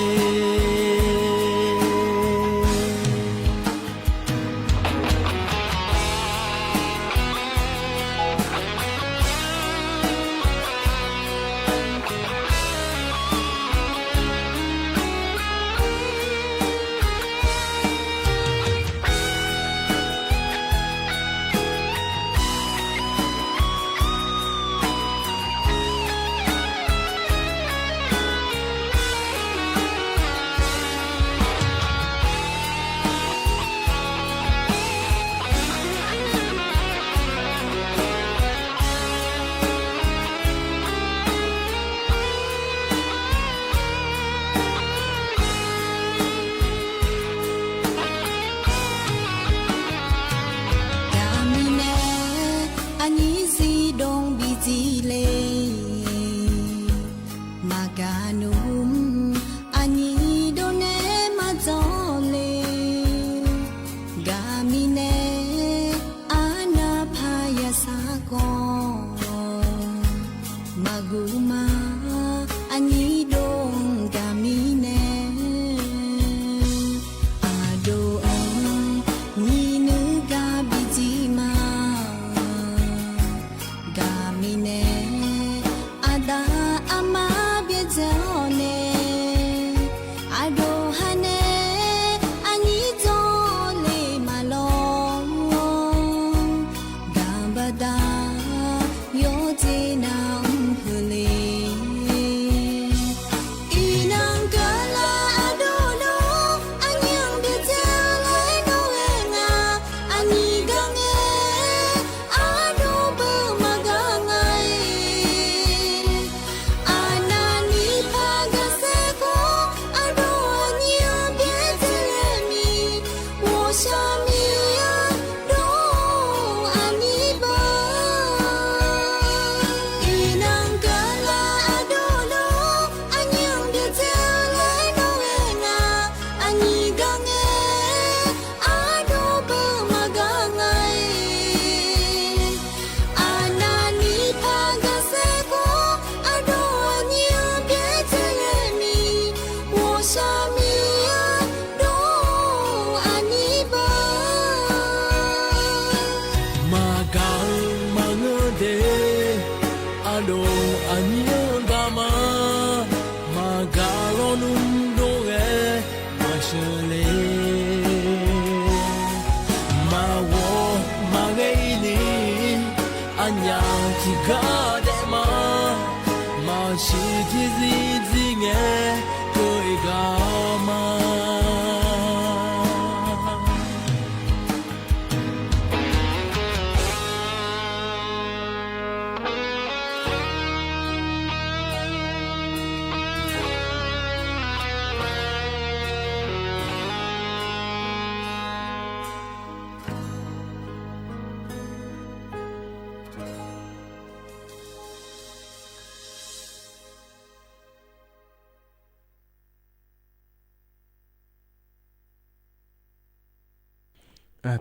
Zir zir ngae, kov-ir gar ma.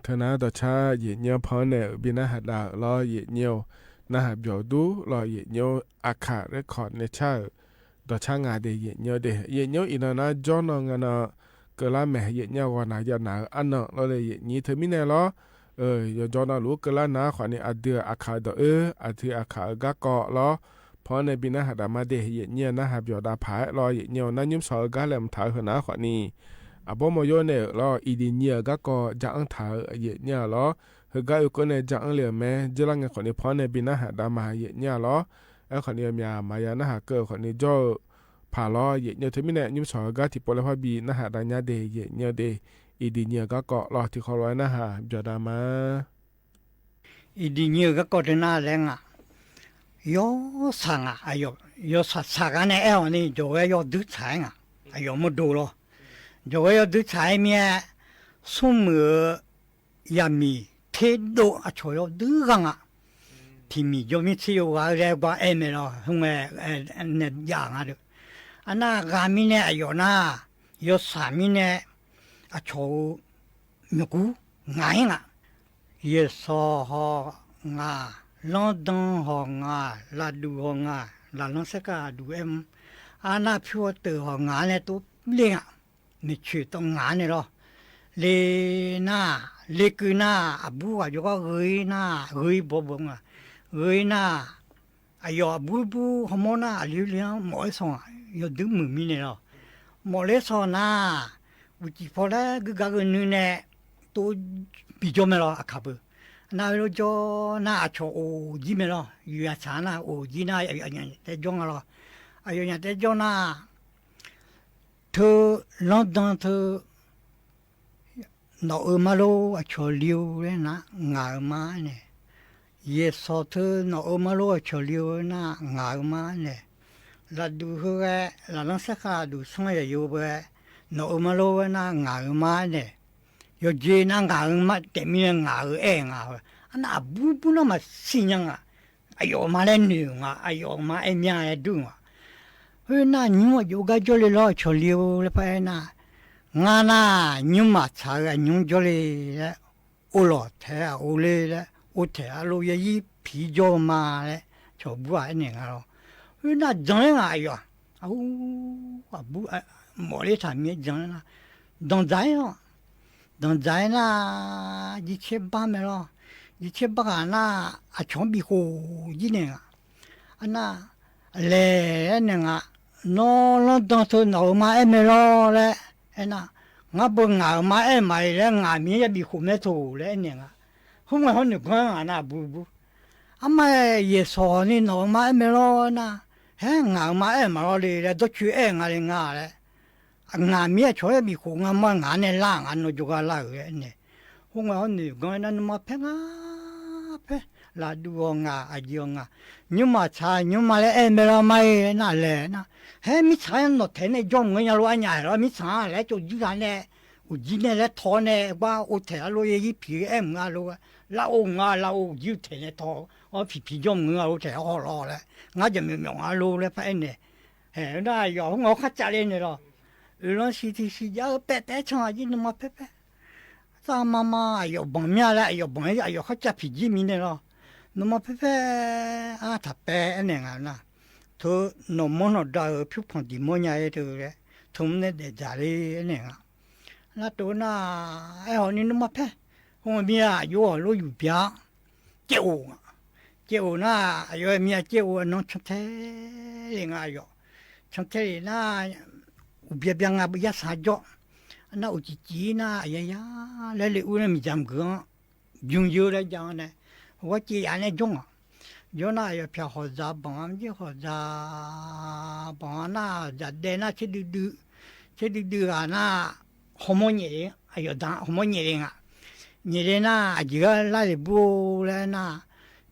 Teunar dawqcar yaeqnyir-anr pan-anr nae-euq bi narhaq dav-euq lawr yaeqnyir-or, narhaq byawq dur lawr yaeqnyir-or, Aqkaq Record nae car-euq dawqcar nga de yaeqnyir-or de. Yaeqnyir-or iqnan nar jawr nan nga nan keuvlar mae, yaeqnyir-aq ghawqnaq yawqnaq-eu arnan lawr le yaeqnyir teumirnae lawr, yawqjawr navluf-ur keuvlar nar khawfni aqdui-euq Aqkaq-euq dawq-oer, aqdui Aqkaq-euq garkawv lawr, pan-anr nae bi narhaq dav ma de yaeqnyir-aq narhaq byawq dav paq-aer lawr yaeqnyir-or, nar nymr shawq-eu gar laeqhmq taq-eu heunav khawfni, aqbawr mawrjawr nae-euq lawr, iqdui nyiq-euq garkawv ja-anr taq-eu yaeqnyir-aq lawr, heugar oekeuv nae ja-anr le-euq mae, dzeurlar ngae khawfni pan-anr nae bi narhaq dav ma yaeqnyir-aq lawr, aerkhawfni yawmyaq maqya narhaq keuv-eu khawfni jawr-eu paq lawr yaeqnyir-or, teumirnae nymr shawq-eu gar tiqpov laer parbi narhaq dav nya de yaeqnyir-or de, iqdui nyiq-euq garkawv lawr tiqkhawv lof-aer narhaq byawq dav ma. Iqdui nyiq-euq garkawv teunar laer nga, yawshaq ngaq, yawshaq shaq gar nae aer-awq ni jawqghae yawdui tsaq-aer nga, aqyawf mawrdo lawr, jawqghae yawdui tsaq-aer mir-aer, smrmuiq-eu yaqmiq terdov aqcawq yawdui ghaq nga, tiqmiq jawr mir tser yawghaq-eu laer gar aer mae lawr, hmr-aer nae jav nga deuq. Arnar ghaq mirnae aqyawf nar, yawshaq mirnae aqcawq-euq myawqgur ngaq-ir nga. Yeqsawq haw ngaq, lanrdan haw ngaq, lafduq haw ngaq, laflanr saerkhav duq aer mr, arnar pyur haw teuq haw ngaq-anr nae tov le nga. Maeqtsoeq tawv ngaq-anr nae lawr, le nar, lekeuv nar, aqbur ghaq jawrgar gheu-ir nar, gheu-ir bawbaw nga, gheu-ir nar, aqyawf aqbur bur hawmawr nar aqli le-anr mawf-aer saw ngaq, yawdui muiq mirnae lawr, mawf ler saw nar, uqcif paw laer guiqgaq gheunui nae tov bijawr mae lawr, Aqkaq beu. Nar heulof jawr nar aqcawq of jir mae lawr, yuiq aqtsaq nar of jir nar aqyawf nyaf taef jawr nga lawr, aqyawf nyaf taef jawr nar, teu lanrdan teu nawq-eu marlor aqcawq li-eu laer nar ngaq-euq ma aernaeq, yeqsawq teu nawq-eu marlor aqcawq li-eu nar ngaq-euq ma aernaeq, lafduq heu ghae, laflanr saerkhav duq sanr yaq yo ghae, nawq-eu marlor aer nar ngaq-euq ma aernaeq, yawqjeq nar ngaq-euq ma taef mirnae ngaq-euq aer-eu nga. Arnar aqbur bur nar maqsiq nya nga. Aqyawf ma laer noeq-euq nga, aqyawf ma aer mya laer dur-eu nga. Khoernar nymr aqjox gar jawrle lawr aqcawq li-eu laer par aer nar, ngar nar nymrma tsaq-eu aqnymr jawrle laer, or lawq taeq-aer aqor ler laer or taeq arlov yarzir piq jawr-eu ma laer cawq bur-aq aernaeq nga lawr. Khoernar jan-aer nga aqyawf-aq, aqbur mawf ler taq mir-aer jan-aer nar, danqdzaq-aer lawr. Danqdzaq-aer nar, jircaer bar mae lawr. Jircaer bar ghaq nar, aqcawq-anr bifkhof jir naeq nga. Arnar, laeq-aer naeq nga, nawr lanrdan teu nawq-euq ma aer mae lawr laer aernar, ngar beu ngaq-euq ma aer maqaer laer ngaq Miqyaer ya bifkhof mae toq laer aernaeq nga. Khoerngae hawr noeq ganr-aer ngaq nar bur bur. Armar-aer yaeqsawq ni nawq-euq ma aer mae lawr nar, haer ngaq-euq ma aer maqlawr le laer dawrcoer aer nga le nga laer, ngaq Miqyaer aqcawq-aer bifkhof nga ma ngaq-anr nae lar ngaq nawr jawrgar lar-euq aer nae. Khoerngae hawr noeq ganr-aer nar nuima paer nga paer, lafduv haw ngaq, aqjeq haw ngaq, nymrma tsaq nymrma laer aer mae lawr ma-ir aer nar laeq nar, haer mirtsaq-anr nawq taeq nae jawr mq-aer nya lof-aer nya-aer lawr mirtsaq-anr laer tsovjir ghaq nae, uqjir nae laer taw-awr nae gar or taeq arlov yarzir piq aer mq-a lof, lar or mq-a lar or uqjir taeq nae taw-awr piq piq jawr mq-a lof taeq-awr haw lawr laer ngar jaqmyawf myawf nga lof laer par aer naeq. Haeq nar aqyawf khoerngae hawr kharcav le naeq lawr, oeqlanr siq tiq siq jav-eu paev paev-aer can aqjir nuima paer paer, tsar ma ma aqyawf banq mir-a laer aqyawf banq-aer aqyawf kharcav piq jir mirnae lawr, nuima paer paer-a taq paev aer naeq nga nar, teu nawq mawr nawq da-euq pyur panq diq mawr nya-aer teu laer, teu mr nae daef dzaq le aer naeq nga. Nar tov nar, aer hawq ni nuima paer, hmq mir-a aqjox-awq lof yuqbya-anr caev of nga. Caev of nar, aqyawf mir-a caev of-aer nanr cantae le nga aqyawf. Cantae le nar, uqbya bya nga beu yarsaq jawr. Nar uqcif cif-ir nar aqyawf ya laer le ur nae miqdzaq mqgeu-anr bym yeu laer jav-anr nae, ghawrcaev yaf nae jawr nga. jawr nar, aqyawf pyaq hawqdzaq banq-a, maqjir hawqdzaq banq-a nar, dzaqdaev nar tser duidui, tser duidui ghaq nar, hawmawr nyaef le, aqyawf daq hawmawr nyaef le nga. Nyaef le nar, aqjeq gar lar le bur laer nar,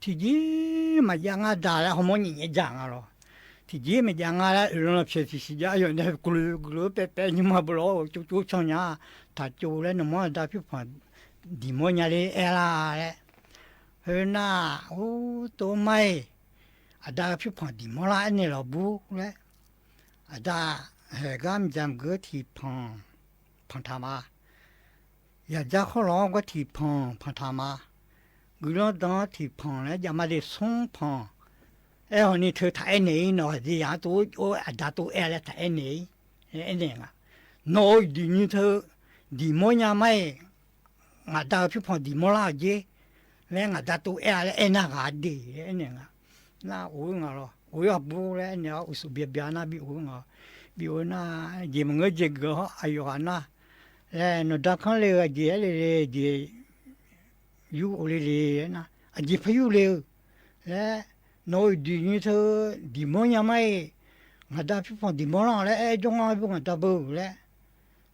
tiqjeq maqjav ngar daq laer hawmawr nyaef nyaef dzaq nga lawr. Tiqjeq maqjav nga laer oeqlanq pyaeq tiqsiq jav, aqyawf nae guiqluf guiqluf paepae nymrma beu lawr, tsovtsov can nya, taqtsov laer nawmawr aqda pyurpanq diq mawr nya le aer lar laer. Khoernar, or, tov mar-iq, aqda pyurpanq diq mawr lar aernaeq lawq bur laer. Aqda haeq gar mqdzaq mqgeur tiqpanq, panq taq ma. Yaqdzar khawrlawq-anr gar tiqpanq panq taq ma. Guiqlanq dan-anr tiqpanq laer jav ma de smr panq. Aerkhawf ni teu taq aernaeq-ir, nawq aqdui yaq-anr tov or aqda tov aer laer taq aernaeq-ir laer aernaeq nga. Nawq-euq uiqdui nymr teu diq mawr nya mar-iq, ngaq da-eu pyurpanq diq mawr lar-euq jer laer ngaq da tov aer-a laer aernar ghaq de laer aernaeq nga. Nar of-ir nga lawr, of-ir aqbur laer aernaeq-awr uqsuf byabyaq nar bi of-ir nga. Bi of-ir nar, jeq maqngeur jeq geuf-awr aqyawf ghaq nar laer, nawqda kanr le-eu aqjeq aer le le jeq yur of le le aer nar, aqjeq par yur le-eu laer, nawq-euq uiqdui nymr teu diq mawr nya mar-iq, ngaq da pyurpanq diq mawr lar-awq laer aer jawr ngar beu ngaq da beu laer,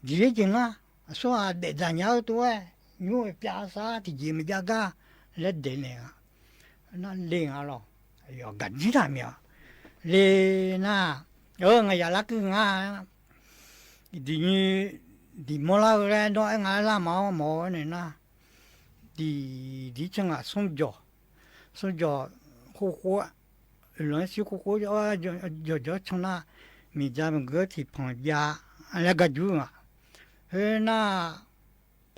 diq ler jeq ngar, aqsur-aq daef dzaq nya-eu tov-aer, nymr-eu pyav sar tiqjeq maqjav gar laer daeqnaeq nga. Nar le nga lawq, aqyawf gaqjir taq mya le nar, ngaq yaf larkeuv nga, diq nymr diq mawr lar-eu laer nawr aer nga laer lar ma-awr mawf-awr nae nar, diq diq can ngaq smr jawq, smr jawq khov khov-a, oeqlanq-aer shir khov khov jawr jawq jawr can nar, miqdzaq maqgeur tiqpanq jav laer gar jur nga. Khoernar,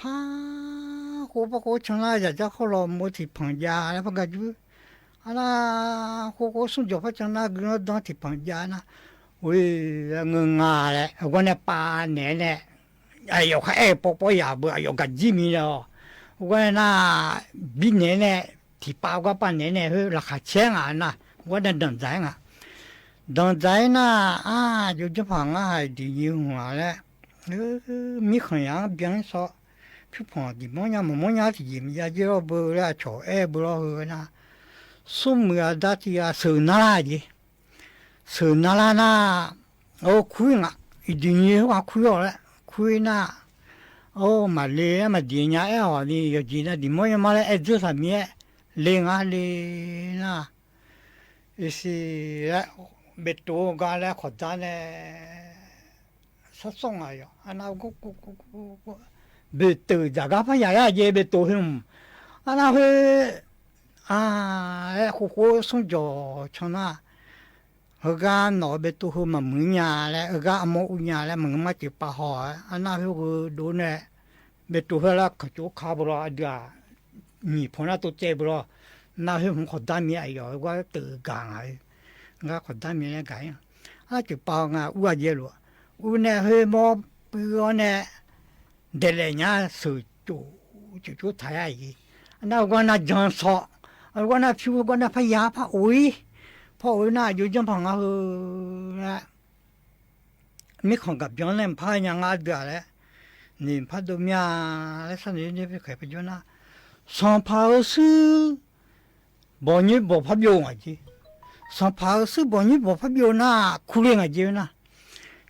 par khov par khov can nar, yaqdzar khawrlawq mov tiqpanq jav laer par gar jur. Arnar, khov khov smr jawq par can nar, guiqlanq dan tiqpanq jav nar, oe, ngeur nga laer, aqgar nae pav naeq-aer nae, aqyawf khar aer-eu pawpawr yaq beu aqyawf gaqjir mi laer-awr, aqgar nae nar, birnaeq-aer nae, tiqpav gar pav naeq-aer nae khoer laqkhaq caer nga nar, aqgar nae danqdzaq-aer nga. Danqdzaq-aer nar, aqjox janrpaq ngar haiq diq nyiq hmq-aq laer, mirkhanq yaq-anr byan-aer saw, pyurpanq diq mawr nya maqmawr nya-ar tiqjeq maqjav jer lawr beu laer aqcawq aer beu lawr heu nar, smrmuiq aqda tiq ghaq sheuq nar lar jeq. Sheuq nar lar nar, or, kur-ir nga, uiqdui nyiq khoerghaq kur-awq laer kur-ir nar, or, maqle-aer maqdiq nya aer-awq ni, yawqjeq nav diq mawr nya ma laer aer dzeur taq mir-aer, le ngar le nar, iqsiq laer, beqtov-eu gar laer khawqdar nae sar sawr ngaq yawq, arnar, beqteuq dzaq gar par yaq-aer aqjeq beqtov heu mq, arnar khoer, a, aer khov khov smr jawq can nar, heugar nawq-eu beqtov heu maqmuiq nya laer, heugar armawr ur nya laer maqngeur mar ceuf pav haw-aer, arnar khoer heu dov nae, beqtov heu lar kaqcof ka beu lawr, aqdui-aq, nyiq paw nar tov tsaev beu lawr, nar khoer hmq khawqdar mir aqyawf-eu gar teuv gaq ngaq-eu, gar khawqdar mir laer gaq-ir-a. Arnar ceuf pav haw nga ur-a jeq lof-a, ur nae khoer mawr puiv-awr nae, daeqlaef nya sheuq cof cof cof taq-aer-a jeq. Arnar heugar nar jan saw, heugar nar pyur, heugar nar par yar par of-ir, par of-ir nar aqjox janrpaq ngar heu laer, mirkhanq gaqbyan nae mqpar nya ngar ardeuv-aq laer, noeq mqpar dov mir-a laer sharnoeq-aer nae bi khaeq par jawr nar, sanqpaq-eu shuir bawq nyoer bawq par byov ngaq jeq. Sanqpaq-eu shuir bawq nyoer bawq par byov nar kur le ngaq jeq-eu nar,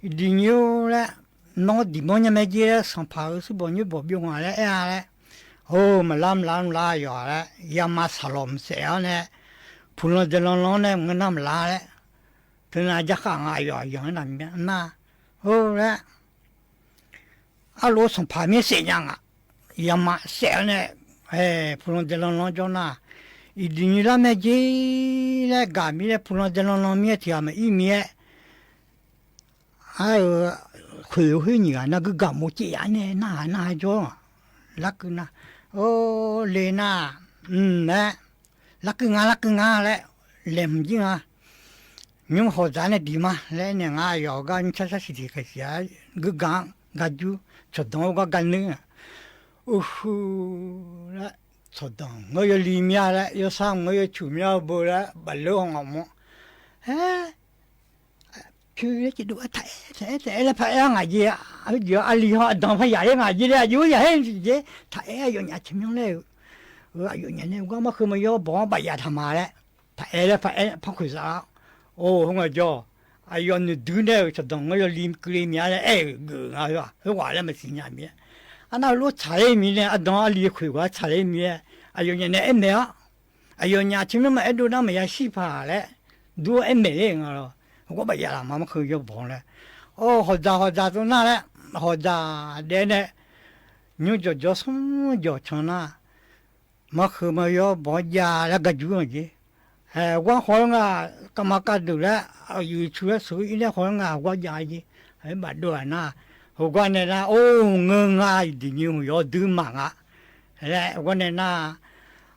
uiqdui nyoer laer, nawr diq mawr nya mae jer laer sanqpaq-eu shuir bawq nyoer bawq byov ngaq laer aer-a laer, or, maqlar mqlar mqlar yawq-a laer yama saqlawq mqsaef-awr nae, puqlan dzaelan lan-awr nae maqngeur nar maqlar laer, teunav jarkhav nga aqyawf aqyawf-anr naqmya nar, or laer, arlof-aer sanqpaq mir saef nya ngaq, yama saef-awr nae, puqlan dzaelan lan jawr nar, uiqdui nyoer lar mae jer laer gaq mir laer puqlan dzaelan lan mir-aer tiq ghaq maqir mir-aer, ar-eu khoeq-eu khoer nyiq ghaq nar guirgaq mov caev yaf-aer nae narhaq narhaq jawr-aq, larkeuv nar, or, le nar, mq laer, larkeuv nga larkeuv nga laer, laeqhmq jir nga, nymr hawq dzaq nae diq ma laer aernaeq ngar aqyawf gar nymrcar sar siq tiq khaeq siq-a, guirgaq-anr gar jur, cawqdanq-eu gar gar nuir-aq, uqhu laer, cawqdanq ngeur yawli mir-a laer, yawsar ngeur yawcuq mir-a beu laer bafler haw ngaq mawr, aer, pyur laer caevdov-aer taq-aer taq-aer taq-aer laer paraer-a ngaq jeq, aqjeq-a aqli haw aqdanq par yaq-aer ngaq jeq laer aqjeq-ar yaq-aer jeq, taq-aer aqyawfnyaf taqmyanr laer-eu, aqyawfnyaf nae gar mar heu maqyawr bawq-anr baf yaf taq ma laer, paq-aer laer paq-aer par khoeq saf-awr, or, heughaq jawr, aqyawf noeqdui nae-euq cawqdanq ngar yawli keuvle mya laer aer-euq geuf nga-aq, khoerghaq laer maqsiq nya mir-aer. Arnar heulof tsaqler mir nae ardanq arli khoeq gar tsaqler mir-aer, aqyawfnyaf nae aer maeq-awr, aqyawfnyaf teumirnae maqaer dov nar maqya shir paq laer dur-awr aer maeq ler nga lawr. Heugar baf ya laf ma markeuv yawbanq laer, or, hawqdzaq hawqdzaq tov nar laer, hawqdzaq daef nae nymrjawq jawr smrjawq can nar, markeuv ma yawbanq jav laer gaju-anr jeq. Aer, gar haw-aer nga, kavma kavdeuq laer aqyuif cu laer sheuq-ir nae haw-aer nga gar jav jeq. Aer, bafdov-aq nar, heugar nae nar, or, ngeur nga, iqdiq nyi hmq yawr dui maq nga laer, heugar nae nar,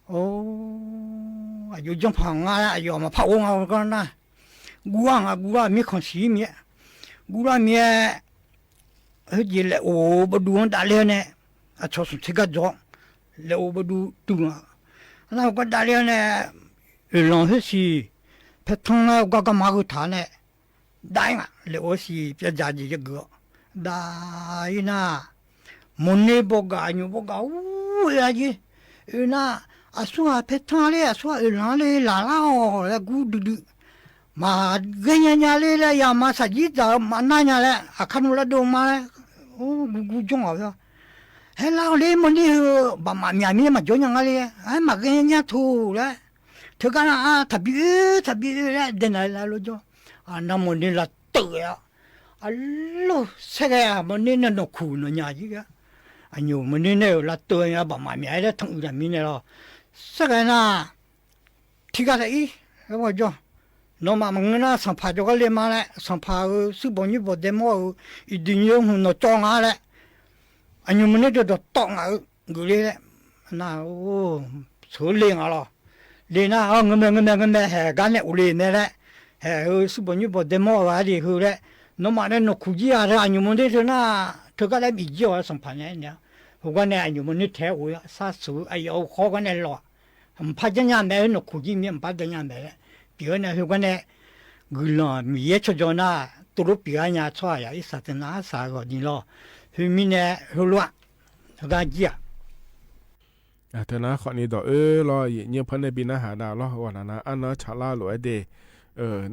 or, aqjox janrpaq nga laer aqyawf maqpar or nga gar nar, guvlar nga, guvlar mirkhanq siq-ir mir-aer, guvlar mir-aer, heujeq laeq of bawduv-anr davler-awr nae, aqcawq smq ter gar dzaw-awr, laeq of bawduv duv nga. Arnar heugar davler-awr nae, oeqlanq khoersiq paertanr laer gar garma heu taq-awr nae, dav-ir nga, laeq of-aer siq pyav dzaq jeq yageuf-awr, dav-ir nar, mawqner bawgaq aqnymq bawgaq ur-eu-a jeq. Oe nar, aqsurghaq paertanr ler, aqsurghaq oeqlanq ler laqlar-awq laer gur duidui. Maqghae nya nya ler laer yama shaqjir dzaq-eu maqnar nya laer aqkar nmr lar dov ma laer, or, gurgur janr-awq-awr, haer lar-awq ler mawrner heu baqmaf myaq mir maqjawr nya nga ler-aer, aer, maqghae nya nya toq laer, teugar nar-aq taqbi oe taqbi oe laer daenaq laer lof jawr. Aqnar mawqner lavteuv-aer-awr, aqlor saerghae-aq mawqner nae nawqkuq nawqnya jir ghae-a. Aqnymq mawqner nae-euq lavteuv-aer nya baqmaf myaq-aer laer tanq uiq taq mirnae lawr. Saerghae nar, tiqghaq taq-ir, aer-awr jawr. Nawmaf maqngeur nar sanqpaq jawrgar le ma laer, sanqpaq-euq suirbawq nyirbawq daemawr-euq iqdiq nyi-eu hmq nawqcawv nga laer, aqnymq mawqner dawqdawq tawv ngaq-eu geufle laer, nar, sheuq-eu le nga lawr. Le nar, ngeur mae ngeur mae ngeur mae, haeq gar nae of le mae laer, haeq-euq suirbawq nyirbawq daemawr-eu aqdui heu laer, nawmaf nae nawqkuq jir-a teu aqnymq mawqner teu nar, teugar laer bif jir-awq-aer sanqpaq nae aernaeq-awr, heugar nae aqnymq mawqner taef-aer of-ir-awr sar sheuq-eu aqyawf-euq khawr gar nae lawq-aq, mqpar janrnya mae-aer nawqkuq jir mir mqpar janrnya mae laer pyeuf-awr nae heugar nae guiqlanq Miqyaer tsawrjawr nar, tov lof pyeuflar nya tsawrhaq yaq irsaq teunav arsaq-eu ghawqni lawr. Khoermirnae heulof-aq, heugar jir-aq, teunav khawfni dawq oer lawr, yaeqnyir-eu par nae bi narhaq dav lawr, ghawqnaq nav arnan tsaqlar lof-aer de.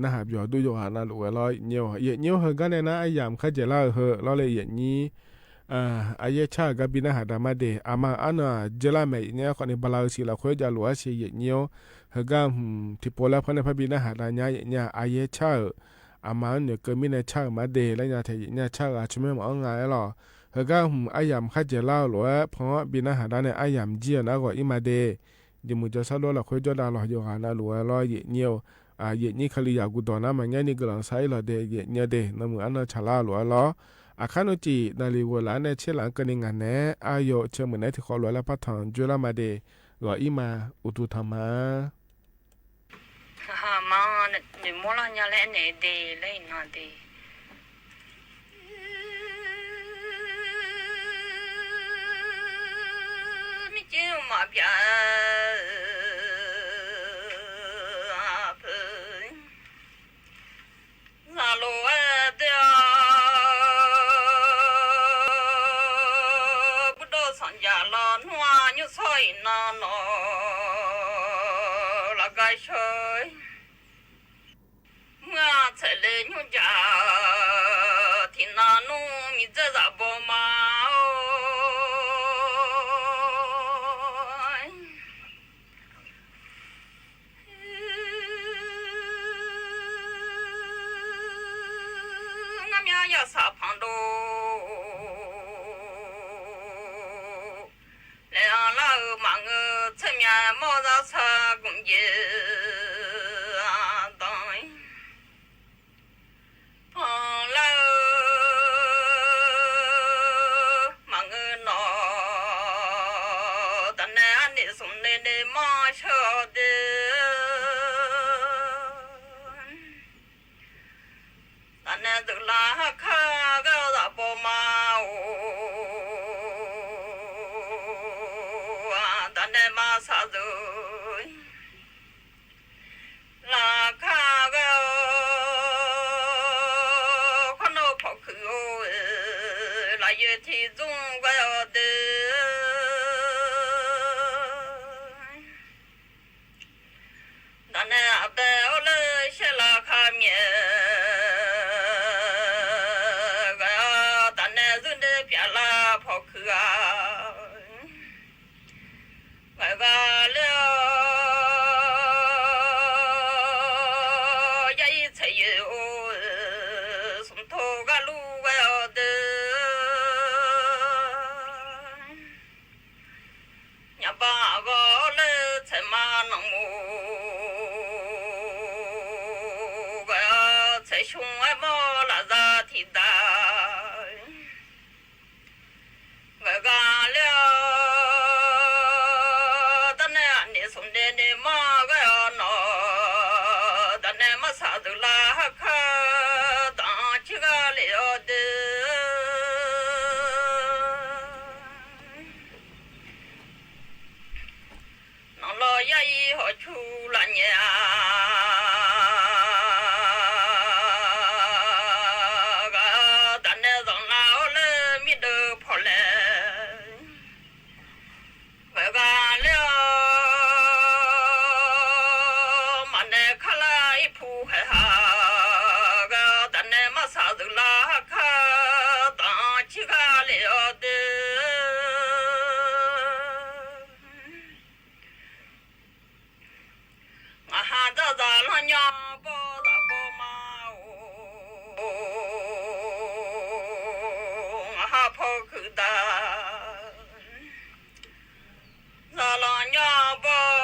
Narhaq byawq dur yawqghaq navluf ghae lawr, yaeqnyir-or, yaeqnyir-or, heugar nae nar aryamq kharjaeq lar-eu heu lawr le, yaeqnyir aryaer car-euq gar bi narhaq dav ma de. Aqma-euq arnan-aq dzeurlar mae, yaeqnyir-ar khawfni bala-eu siq lafkhoer javluf-aer siq yaeqnyir-or, heugar hmq tiqpov laer par nae par bi narhaq dav nya, yaeqnyir-aq aryaer car-euq aqma-anr noeqkeuv mirnae car-euq ma de laer nya tae, yaeqnyir-aq car-euq aqtsoer maermawf-anr nga-aer lawq. Heugar hmq aryamq kharjaeq lar-eu lof-aer pan-awr bi narhaq dav nae aryamq jir-euq nar ghawq-ir ma de. Jeqmuq jawrshar lor lafkhoer jawrdav lawq, yawqghaq navluf ghae lawr, yaeqnyir-or, yaeqnyir Kalizaq guqdawq nar maqngaer ni guiqlanq shar-ir lawq de, yaeqnyir-eu de, nanmuiq arnan tsaqlar-eu lof-aer lawr. Aqkar navciq naqliq ghoeqlaf-anr nae tserlaf-anr keuvni ngaq naeq-aer aqyawf tseq muiq naeq-aer tiqkhawf lof-aer laer par tanq dzoerlar ma de. Ghawq-ir ma, uqduq tanq ma. Aqma noeqmawr lar nya laer aernaeq de laer iqnan de. Mircir maqbyav-eu aqpoeq zaqloq-aer doe-awr, burdov sanqjaq lawnmr-aq nymrsawr iqnan nawq lafgar shawr-ir. Muir-aq tsaeqle nymrjaq tiqnan nmr miqdzaer zaf baw ma-or. Ngar myav yasaq panqdov laeq-anr lar-eu maqngeur, tser myav mawr zarsar gmq jeq dan-ir. Panqlar-eu maqngeur nawq, tafnae arnif smq le le manr shar-awr de. Tafnae deuq lar harkar gar zaf baw ma-or, tafnae maqsaq deuq laqkar ghae-awr, khawrnawr pawqkuiq-or, lafyoeq tiqzmr ghae-awr de. Tafnae kuiqdaq, zaqlanq nyar bawr,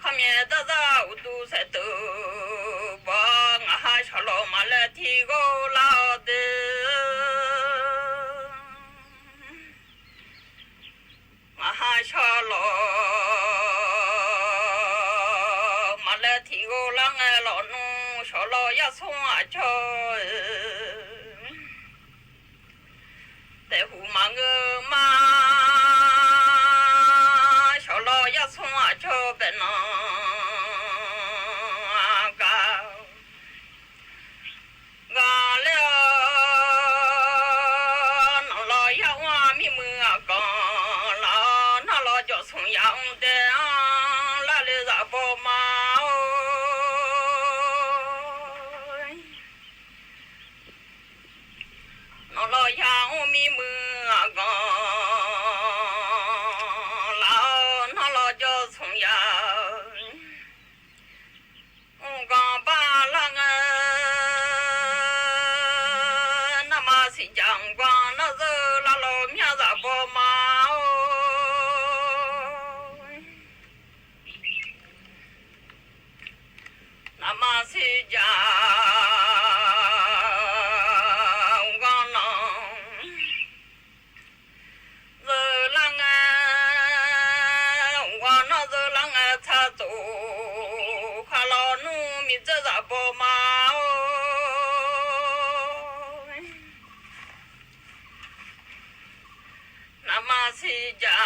kharmyaeq darzar uqduq saeqteuv bawr, ngaq ha shawqlawq maqlaer tiqghov lar-awr de. Ngaq ha shawqlawq maqlaer tiqghov lar ngae, lawqnmr shawqlawq yarsmr aqcawq-eu taefhuq maqngeur ma. Shawqlawq yarsmr aqcawq baeqnan gar ghaqler-awr, nanqlawq yar mr-a mirmuiq aqganq laf-awr, narlawq jawq smq yamr dae-anr lar le zaq baw ma-or. Nanqlawq yar mr mirmuiq aqganq laf-awr, narlawq jawr smq ya mrganq bar lar ngae, navmaqsiq jaq mrganq nar zeur lar lawq mya zaq baw ma-or. Navmaqsiq jaq mrganq nar zeur lar ngae, mrganq nar zeur lar ngae, tsaqtsof khar lawq nmr miqdzeur zaq baw ma-or. Navmaqsiq jaq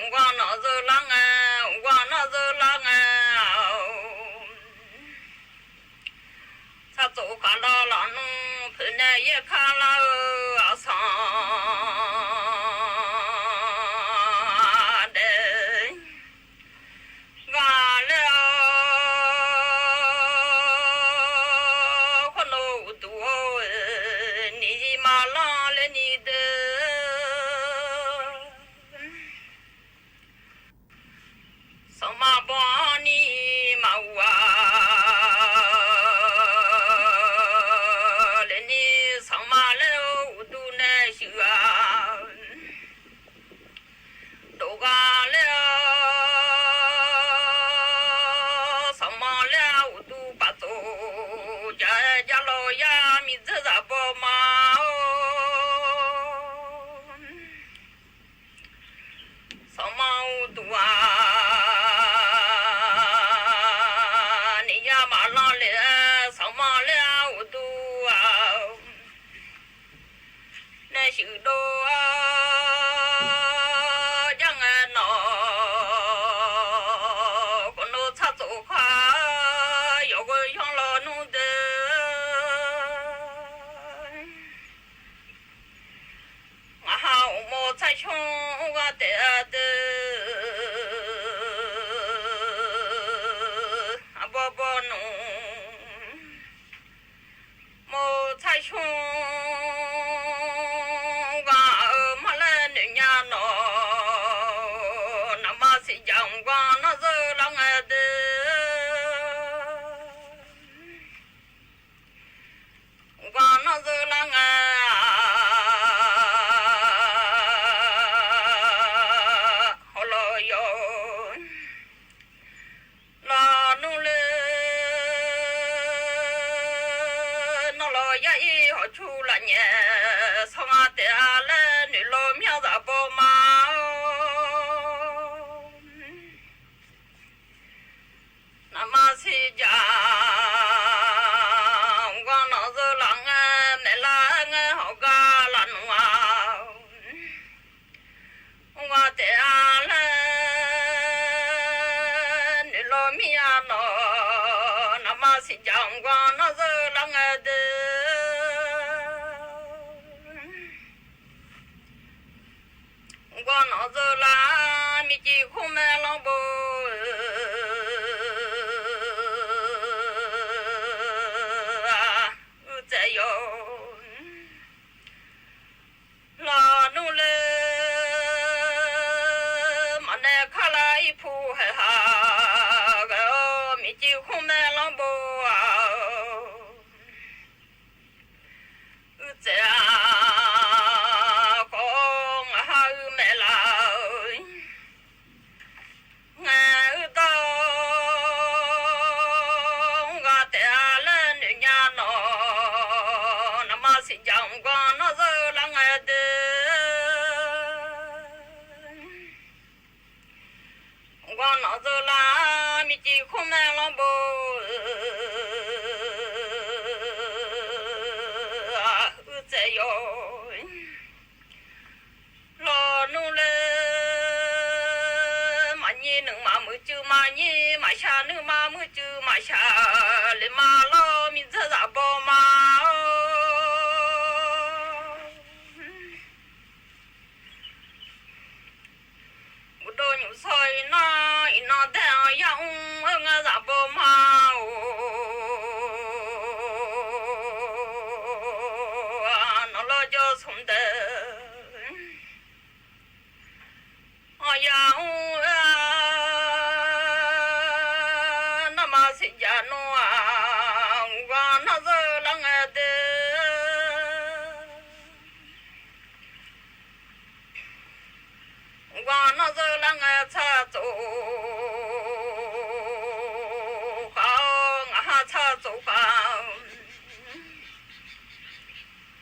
mrganq nar zeur lar ngae, mrganq nar zeur lar ngae-aq, tsaqtsof khar lawq lawq nmr poeqnaeq yaer kar lar-eu aqsanq daef ghaqler-awr, khoerlof uqduq-or, niqzir maqlanr ler ni de, sanqma baw-anr ni maqghof-a laer ni, sanqma laer-eu uqduq nae shuif-a dov ghaqler-awr, sanqma laer-a uqduq paftsof jaq-aer, jar lawq yar miqdzeur zaq baw ma-or. Sanqma uqduq-aq, niqya maqlanr le-aer, sanqma laer-a uqduq-aq, nae shuif dov-awr jar ngae nawq, khawf nov tsaqtsof khar yawqgheu yanr lawq nmr de. Ngaq ha uqmov tsar shmr ur ghaq taef-a de, arbawr bawr nmr mov tsar shmr ur ghaq-eu marlaer noeq nya nawq, navmaqsiq jaq mrganq nar zeur lar ngae de. Mrganq nar zeur lar ngae-a, hawlawq yawq lawq nmr le, nawr lawq yar ir hawq cu laf nyaef sanr nga taef-a laer noeq lawq myanr zaq baw ma-or. Navmaqsiq jaq mrganq nawq zeur lar ngae, maeqlar ngae hawq gar laf nmr-a. Mr ghaq taef-a laer noeq lawq mir-a nawq, navmaqsiq jaq mrganq nawr zeur lar ngae de. Mrganq nawr zeur lar, miqcif khmr mae lanr bo-eu uqtsaev yawq lawq nmr le, maqnaeq kar lar ir pu haeq ha ghae-awr, miqcif khmr mae lanr bo-aq. Siqjaq mqganq nawr zeur lar ngae de. Mqganq nawr zeur lar, miqcif khoermae lanrbo uiq tsaev yawq. Lawq nmr le, maqnyir nuima muiqcuiv maqnyir maqshaq, nuima muiqcuiv maqshaq, le ma lawr miqdzeur zaq baw ma-or. Uqdov nymq shawr iqnan, iqnan dae-anr yamr-eu ngae zaq baw ma-or. Nawq lawr jawr smq dae anr yamr-eu-a, nawmaf siqjaq nmr-aq, mqganq nawr zeur lar ngae de. Mqganq nawr zeur lar ngae tsawrhaq tsofkhaq-awr, ngaq ha tsawrhaq tsofkhaq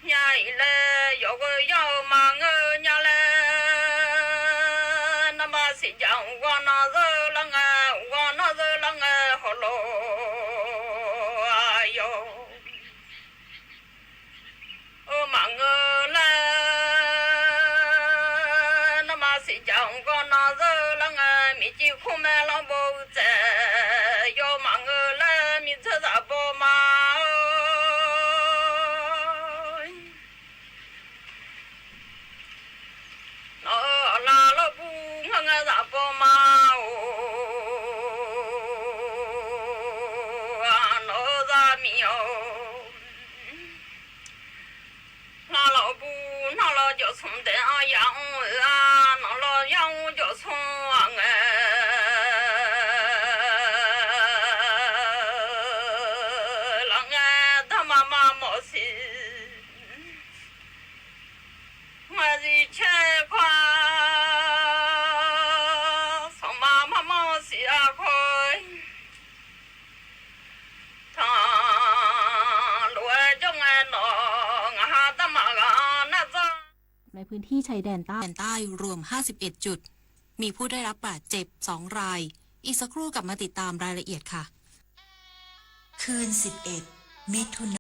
nya-iq laer, yawqghaq yawr-eu maqngeur nya laer, nawmaf siqjaq mqganq nawr zeur lar ngae, mqganq nawr zeur lar ngae hawlawq-a yawq. Maqngeur laer, nawmaf siqjaq mqganq nawr zeur lar ngae, miqcif khoermae lanrbo uiq tsaev yawq. Maqngeur laer miqdzeur zaq baw ma-or. Nawq-euq aqlaf lawrbu ngar ngae zaq baw ma-or. Nawq-euq zaqmiq-awr, nar lawrbu nar lawr jawq smq dae-anr yamr-eu-a, nawq lawr yamr jawq smq-aq ngae, laf ngae darma ma mawf siq. Ngaq zif caer khawf-aq, sanqma marmanr siq-a khawf, tanq lof-aer jawr ngae nawq ngaq ha darma ghaq-anr nar dzanr. ในพื้นที่ชายแดนใต้ รวม ห้าสิบเอ็ด จุด มีผู้ได้รับบาดเจ็บ สอง ราย อีกสักครู่กลับมาติดตามรายละเอียดค่ะ คืน สิบเอ็ด มิถุน